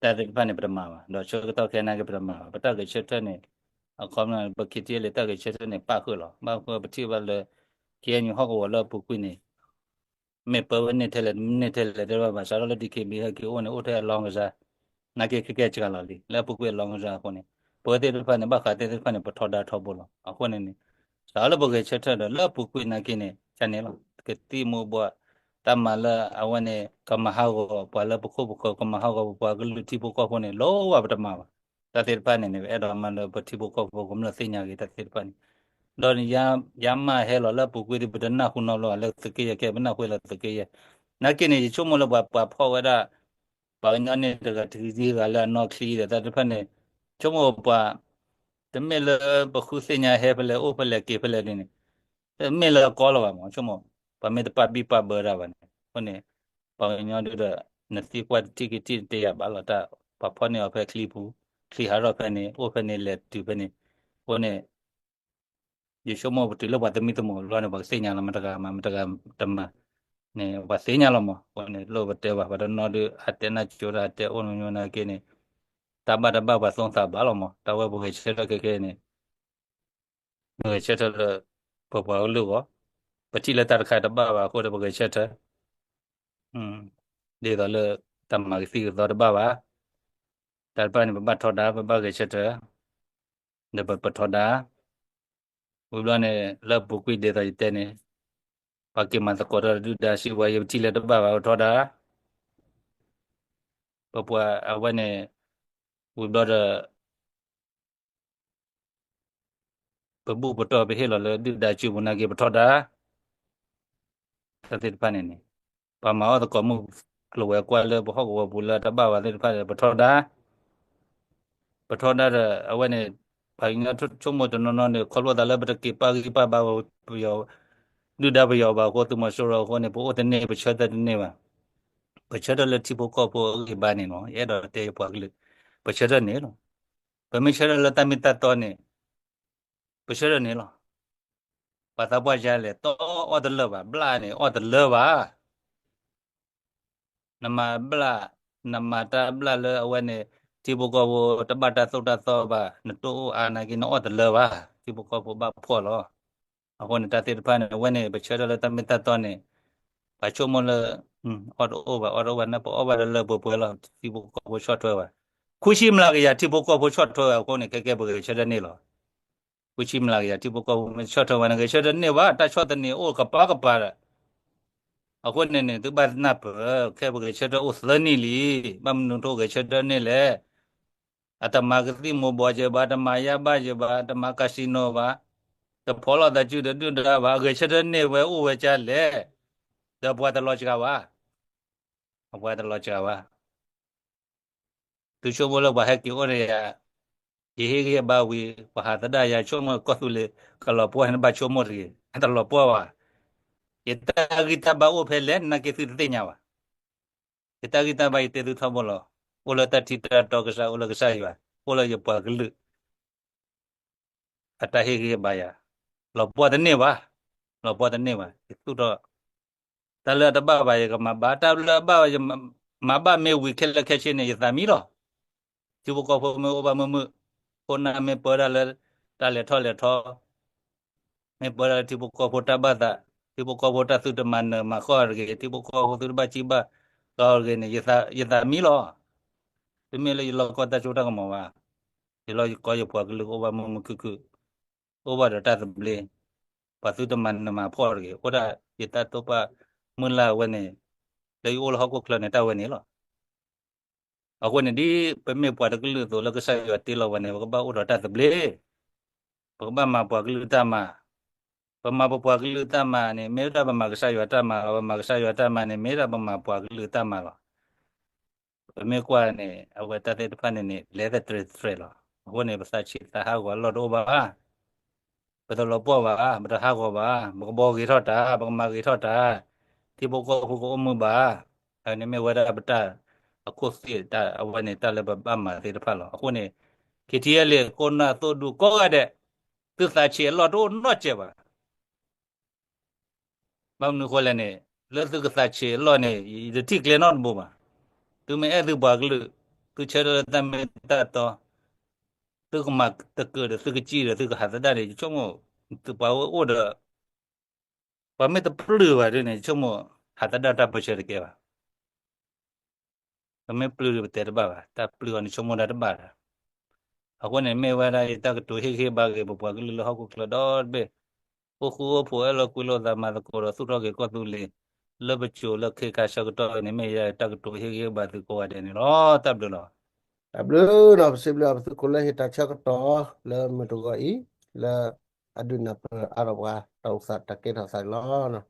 တၢ်သ့ၣ်တဖၣ်န့ၣ် ပတမၤဘၣ် ဒီးဆၢကတီၢ်ခဲအံၤနာ်က့ ပတမၤဘၣ် ပတၢ်ဂဲၤဆၢထၢၣ်န့ၣ် အခီပညီ ပ ခ့ၣ်ထံၣ်အဲလ့ၣ် တၢ်ဂဲၤဆၢထၢၣ်န့ၣ် ပၣ်ဃုာ်လီၤ ဘၣ်ဃုာ်ပထံၣ်ဘၣ်လၢ ခ့ၣ်အဲၣ်ယူၣ် ဟီၣ်ကဝီၤလၢအပူၤကွံာ်န့ၣ် မ့ၢ်ပၢဝဲန့ၢ်ထဲလဲၣ် မ့ၢ်န့ၢ်ထဲလဲၣ်တဲဘၣ်ဘၣ် စးထီၣ်လၢ DKBA ဟဲက့ၤအိၣ်န့ၣ် အိၣ်ထဲအလီၢ်ကစၢ် နာ်က့ခဲကဲစှၤလီၤလံ လၢအပူၤကွံာ်အလီၢ်ကစၢ်အဃိန့ၣ် ပဝဲသ့ၣ်တဖၣ်န့ၣ် ဘၣ်ဃးသ့ၣ်တဖၣ်န့ၣ် ပထီဒါထီဘိလီၤ အဃိန့ၣ်န့ၣ် စးထီၣ်လၢပဂဲၤဆၢထၢၣ်ဒီး လၢအပူၤကွံာ်နာ်က့န့ၣ် ကန့ၣ်လီၤ ကသံၣ်မူၤဘှီး တၢ်မၤလၢအဝဲန့ၣ် ကမၤဟးဂီၤပှၤလၢပခိၣ်ပဃၢၤ ကမၤဟးဂီၤပပှၤကလုာ်ထံဖိကီၢ်ဖိန့ၣ် လီၤဝဲပတမၤဘၣ် တၢ်သ့ၣ်တဖၣ်န့ၣ်န့ၣ် ပအဲၣ်ဒိးမၤလၢပထံဖိကီၢ်ဖိကမျၢၢ်သ့ၣ်ညါဂ့ၤတၢ်သ့ၣ်တဖၣ်န့ၣ် ဒီးယါမးဟဲလီၤလၢအပူၤကွံာ်ဒီး ပတနၢ်ဟူနီတဘျီဘၣ်လၢသုးက့ယဲၢ်ကဲ ပနၢ်ဟူလၢသုးက့ယဲၢ် နာ်က့န့ၣ် ယဆိကမိၣ်လၢပှၤပှၤဖီၣ်ဝဲဒၣ် ပှၤကညီန့ၣ်တဂၤတဂၤလၢအနီၢ်ချံဒီးတၢ်သ့ၣ်တဖၣ်န့ၣ် ဆိကမိၣ်ပှၤ တမ့ၢ်လၢပဃုသ့ၣ်ညါဟဲဖဲလဲၣ်အိၣ်ဖဲလဲၣ်က့ၤဖဲလဲၣ်ဒ်န့ၣ် တမ့ၢ်လၢအကီလီၤဘၣ်မး ဆိကမိၣ် ပှၤမ့ၢ်တပာ်ဘံၣ်ပာ်ဘၢတၢ်ဘၣ်န့ၣ် အဃိန့ၣ် ပှၤကညီဒုဒီး နသံကွၢ်တထံၣ်ကထံၣ်တယာ်ဘၣ်လီၤတၢ် ပှၤဖီၣ်န့ၢ်အီၤဖဲချံပူၤ ချံဟးထီၣ်ဖဲန့ၣ် အိၣ်ဖဲန့ၣ်လဲၤတုၤဖဲန့ၣ် အဃိန့ၣ် ယဆိကမိၣ်ပတုၤလၢပှၤသမံသမိးဘျီန့ၣ် ပှၤကသ့ၣ်ညါလီၤ မတဂၤမၤ မတဂၤတမၤန့ၣ် ပှၤသ့ၣ်ညါလီၤမး. အဃိန့ၣ် လိၣ်ပတဲဘၣ် ပှၤတနီၤဒုး အတဲနၢ်ကၠိတၢ် အတဲအိၣ်မညီနာ်က့န့ၣ် တၢ်ဘၣ်တဘၣ်ပှၤသိသးဘၣ်လီၤမး. တၢ်ဝဲပဂဲၤဆၢထၢၣ်ခဲခဲန့ၣ် ပဂဲၤဆၢထၢၣ်လၢ ပပှၤကလုာ်အဂီၢ်, ပထံၣ်လၢတၢ်တခါတဘၣ်ဘၣ်အဃိဒီး ပဂဲၤဆၢထၢၣ် ဒ်သိးလၢ တၢ်မၤကသံၣ်ကသီတဘၣ်ဘၣ်. တၢ်တဖၣ်န့ၣ် ပဘၣ်ထီဒါ ပဘၣ်ဂဲၤဆၢထၢၣ် ဒီးပပထီဒါ ဝံၤဘျီန့ၣ် လၢအပူၤကွံာ်ဒ်သိးယတဲန့ၣ် ပှၤက့ၤမၤသကိးထီၣ်ဒုၣ်ဒါစံးဝဲ ယပထံၣ်လၢတဘၣ်ဘၣ် ပထီဒါ ပပှၤအဝဲန့ၣ် ဝံၤဘျီဒီး ပဘူၣ်ပတီၢ်ပဟ့ၣ်လီၤလၢဒုၣ်ဒါစုပူၤနာ်က့ ပထီဒါ တၢ်သ့ၣ်တဖၣ်န့ၣ်န့ၣ် ပှၤမၤအီၣ်သကိးမုၢ်ကျိၤဝဲၤကွာ်လၢပဟီၣ်ကဝီၤပူၤလၢတဘၣ်ဘၣ်သ့ၣ်တဖၣ်ဒီး ပထီဒါ ပထီဒါဒီး အဝဲန့ၣ် ပှၤကညီဆိကမိၣ်တနီၤနီၤန့ၣ် ခီဖျိသးလၢပတက့ၤပာ်ဂံၢ်ပာ်ဘါ ပယီၤ ဒုၣ်ဒါပယီၤဘၣ်အဃိ သုးမီၤစိရိၤအဃိန့ၣ် ပအိၣ်တန့ၢ် ပဆၢထၢၣ်တန့ၢ်ဘၣ်. ပဆၢထၢၣ်လၢထံဖိကီၢ်ဖိအဂံၢ်ဘါန့ၣ်လီၤ. ယအဲၣ်ဒိးတဲယပှၤကလုာ် ပဆၢထၢၣ်န့ၣ်လီၤ. ပမ့ၢ်ဆၢထၢၣ်လၢတၢ်မ့ၢ်တၢ်တီန့ၣ် ပဆၢထၢၣ်န့ၣ်လီၤ. ပှၤသးပှၢ်ယါလဲၣ်တီအီၣ်တလၢာ်ဘၣ်, ဘျၣ်န့ၣ်အီၣ်တလၢာ်ဘၣ်. နမၤဘျၣ်, နမၤတၢ်ဘျၣ်လၢအဝဲန့ၣ် ထံဖိကီၢ်ဖိတဘၣ်တၢ်သိၣ်တၢ်သီဘၣ်, နတအိၣ်အါနာ်က့ နအီၣ်တလၢာ်ဘၣ်, ထံဖိကီၢ်ဖိဘၣ်ဖှီၣ်လီၤ. အဃိန့ၣ် တၢ်သ့ၣ်တဖၣ်န့ၣ် အဝဲန့ၣ် ပဆၢထၢၣ်လၢတၢ်မ့ၢ်တၢ်တီန့ၣ် ပှၤဆိကမိၣ်လၢ အီၣ်တအိၣ်ဘၣ် အီၣ်တအိၣ်ဘၣ် နပအီၣ်ဘၣ်တလၢာ်ပှဲၤပှဲၤလီၤ. ထံဖိကီၢ်ဖိဆီၣ်ထွဲဝဲ, ခွံဆံမျးကယၤထံဖိကီၢ်ဖိဆီၣ်ထွဲဝဲအဃိန့ၣ် ခဲကဲပဂဲၤဆၢထၢၣ်န့ၢ်လီၤ. ခွံဆံမျးကယၤထံဖိကီၢ်ဖိမ့ၢ်ဆီၣ်ထွဲဝဲန့ၣ် ဂဲၤဆၢထၢၣ်န့ၢ်ဘၣ်, တၢ်ဆီၣ်သနံးအိၣ်ကပၤကပၤဒီး အဃိန့ၣ်န့ၣ် သုဘၣ်နၢ်ပၢၢ် ခဲပဂဲၤဆၢထၢၣ်အိၣ်သၢနံၣ်လံ, ဘၣ်မနုၤထိဂဲၤဆၢထၢၣ်န့ၢ်လဲၣ်. အတမၤကသံၣ်မူၤဘှီးယဲဘၣ်, တမၤယါဘၣ်ယဲဘၣ်, တမၤ casino ဘၣ်, တဖီၣ်လိာ်သးစုဒီးဒုၣ်ဒါဘၣ်, အဂဲၤဆၢထၢၣ်န့ၢ်ဝဲအိၣ်ဝဲကလဲၣ်. ဒီးပှၤတလီၤစှၤဘၣ်, အပှၤတလီၤစှၤဘၣ်. သုဆိကမိၣ်လၢပှၤဟဲက့ၤအိၣ်ဒီးယၤ, ယဟ့ၣ်ဂံၢ်ဟ့ၣ်ဘါဝံၤ ပှၤဟးသဒၣ်ယၤ ဆိကမိၣ်ကီၢ်သူလ့ၤ ကလီၤပှီၢ်န့ၣ် ဘၣ်ဆိကမိၣ်တဂ့ၤ, အတလီၤပှီၢ်ဘၣ်. ယတၢ်ဂံၢ်တၢ်ဘါအိၣ်ဖဲလဲၣ် နာ်က့သုတသ့ၣ်ညါဘၣ်. ယတၢ်ဂံၢ်တၢ်ဘါယတဲသုထီဘိလီၤ. အိၣ်လၢတၢ်ထံတၢ်တီကစၢ်, အိၣ်လၢကစၢ်ယွၤ, အိၣ်လၢယပှၤကလုာ် အတၢ်ဟ့ၣ်ဂံၢ်ဟ့ၣ်ဘါယၤ, လီၤပှီၢ်တန့ၢ်ဘၣ်, လီၤပှီၢ်တန့ၢ်ဘၣ်. ယသူၣ်ထီၣ် တၢ်လၢအတဘၣ်ဘၣ် ယကမၤဘၣ်, တၢ်လၢအဘၣ်ဘၣ် ယမၤဘၣ်မ့ၢ်ဝံၤခဲလၢာ်ခဲဆ့န့ၣ် ယသးမံလီၤ. ထံဖိကီၢ်ဖိမ့ၢ်အိၣ်ဘၣ်မုာ်မုာ်, ခိၣ်နၢ်မ့ၢ်ပၢဒၣ်လၢ တၢ်လဲၤထီၣ်လဲၤထီ မ့ၢ်ပၢဒၣ်လၢထံဖိကီၢ်ဖိတၢ်ဘၣ်သး, ထံဖိကီၢ်ဖိတၢ်သုတမၤနၢၤမၤဃီတဂ့ၤ, ထံဖိကီၢ်ဖိသုတဘၣ်စံးဘၣ်ကီတဂ့ၤန့ၣ် ယသးမံလီၤ. တမ့ၢ်လၢယလီၢ်ကီၢ်တၢ်စိတၢ်ကမီၤဘၣ်, ယလီၢ်ကီၢ်ယပှၤကလုာ်ကအိၣ်ဘၣ်မုာ်မုာ်ခုၣ်ခုၣ်, အိၣ်ဘၣ်ဒီးတၢ်သဘျ့, ပှၤသုတမၤနၢၤမၤဖှီၣ်တဂ့ၤ, အိၣ်ဒၣ်ယတၢ်တိာ်ပာ်မုၢ်လၢ်ဝဲန့ၣ်, လၢယအိၣ်လၢဟီၣ်ခိၣ်ချၢန့ၣ် တၢ်ဝဲန့ၣ်လီၤ. အဃိန့ၣ် ဒ်ပမ့ၢ်ပှၤတကလုာ်အသိးလၢကစၢ်ယွၤတ့လီၤဝဲန့ၣ် ပကဘၣ်အိၣ်ဒီးတၢ်သဘျ့, ပကဘၣ်မၤပှၤကလုာ်တၢ်မၤ, ပမၤပပှၤကလုာ်တၢ်မၤန့ၣ် မ့ၢ်ဝဲဒၣ်ပမၤကစၢ်ယွၤတၢ်မၤလီၤ, ပမၤကစၢ်ယွၤတၢ်မၤန့ၣ် မ့ၢ်ဝဲဒၣ်ပမၤပှၤကလုာ်တၢ်မၤလီၤ. ပမ့ၢ်ကွၢ်န့ၣ် အဝဲတၢ်သ့ၣ်တဖၣ်န့ၣ်န့ၣ် လဲၤသတြဲၤသတြဲၤလီၤ. အဃိန့ၣ် ပသးဆံးသးဟးဂီၤအလီၢ်တအိၣ်ဘၣ်. ပတလီၤပှီၢ်ဘၣ်, ပတဟးဂီၤဘၣ်, ပကဘီဂ့ၤထီၣ်တၢ်, ပကမၤဂ့ၤထီၣ်တၢ်, ထံဖိကီၢ်ဖိကအိၣ်မုာ်ဘၣ်. အန့ၣ်မ့ၢ်ဝဲဒၣ်ပတၢ်အခိၣ်သ့ၣ် အဝဲန့ၣ်တၢ်လၢပဘၣ်မၤသ့ၣ်တဖၣ်လီၤ. အဃိန့ၣ် ခံထံၣ်အဲလ့ၣ် ခိၣ်နၢ်သိၣ်ဒူကိးဂၤဒဲး, သုသးဆံးအလီၢ်တအိၣ်နီတစဲးဘၣ်. ဘၣ်မနုၤဃိလဲၣ်န့ၣ်, လၢသုကသးဆံးအလီၢ်န့ၣ် ယတထံၣ်ကျဲနီတဘိဘၣ်. သုမ့ၢ်အဲၣ်သုပှၤကလုာ်, သုဆၢထၢၣ်လၢတၢ်မ့ၢ်တၢ်တီ, သုကမၤတကၢၢ်ဒီးသုကစံၣ်ဒီးသုကဟးသဒၣ်န့ၣ် ယဆိကမိၣ် ပှၤဝဲအိၣ်ဒီး ပှၤမ့ၢ်တပျုၢ်ဘၣ်ဒ်န့ၣ် ယဆိကမိၣ် ဟးသဒၣ်တၢ်ပၢဆှၢတကဲဘၣ်. ပမ့ၢ်ပျုၢ်ဒီးပတဲတဘၣ်ဘၣ်, တၢ်ပျုၢ်အီၤန့ၣ်ဆိကမိၣ်တၢ်တဘၣ်ဒီး, အဃိန့ၣ်မ့ၢ်ဝဲဒၣ်ယတၢ်ကတိၤဟ့ၣ်ဂံၢ်ဟ့ၣ်ဘါက့ၤ ပပှၤကလုာ်လၢဟီၣ်ခိၣ်ချၢဒီတဘ့ၣ်, အိၣ်ဃူအိၣ်ဖိးအဲၣ်လီၤကွံလိာ်သးမၤသကိးဒီးသူၣ်ထီၣ်က့ၤကီၢ်သူလ့ၤ, လၢပစိၤလၢခ့ခါဆၢကတီၢ်န့ၣ် မ့ၢ်ယတၢ်ကတိၤဟ့ၣ်ဂံၢ်ဟ့ၣ်ဘါသုကိးဂၤဒဲးန့ၣ်လီၤ. တၢ်ဘျုးလီၤ. တၢ်ဘျုးလီၤ. ပစံးဘျုးပသုးခိၣ်လၢဟ့ၣ်တၢ်ဆၢကတီၢ် လၢမုၢ်တဂီၤအံၤ, လၢအဒုးနၢ်ပၢၢ်အါထီၣ်ပှၤ တၢ်အိၣ်သးတၢ်ကဲထီၣ်သးန့ၣ်လီၤ.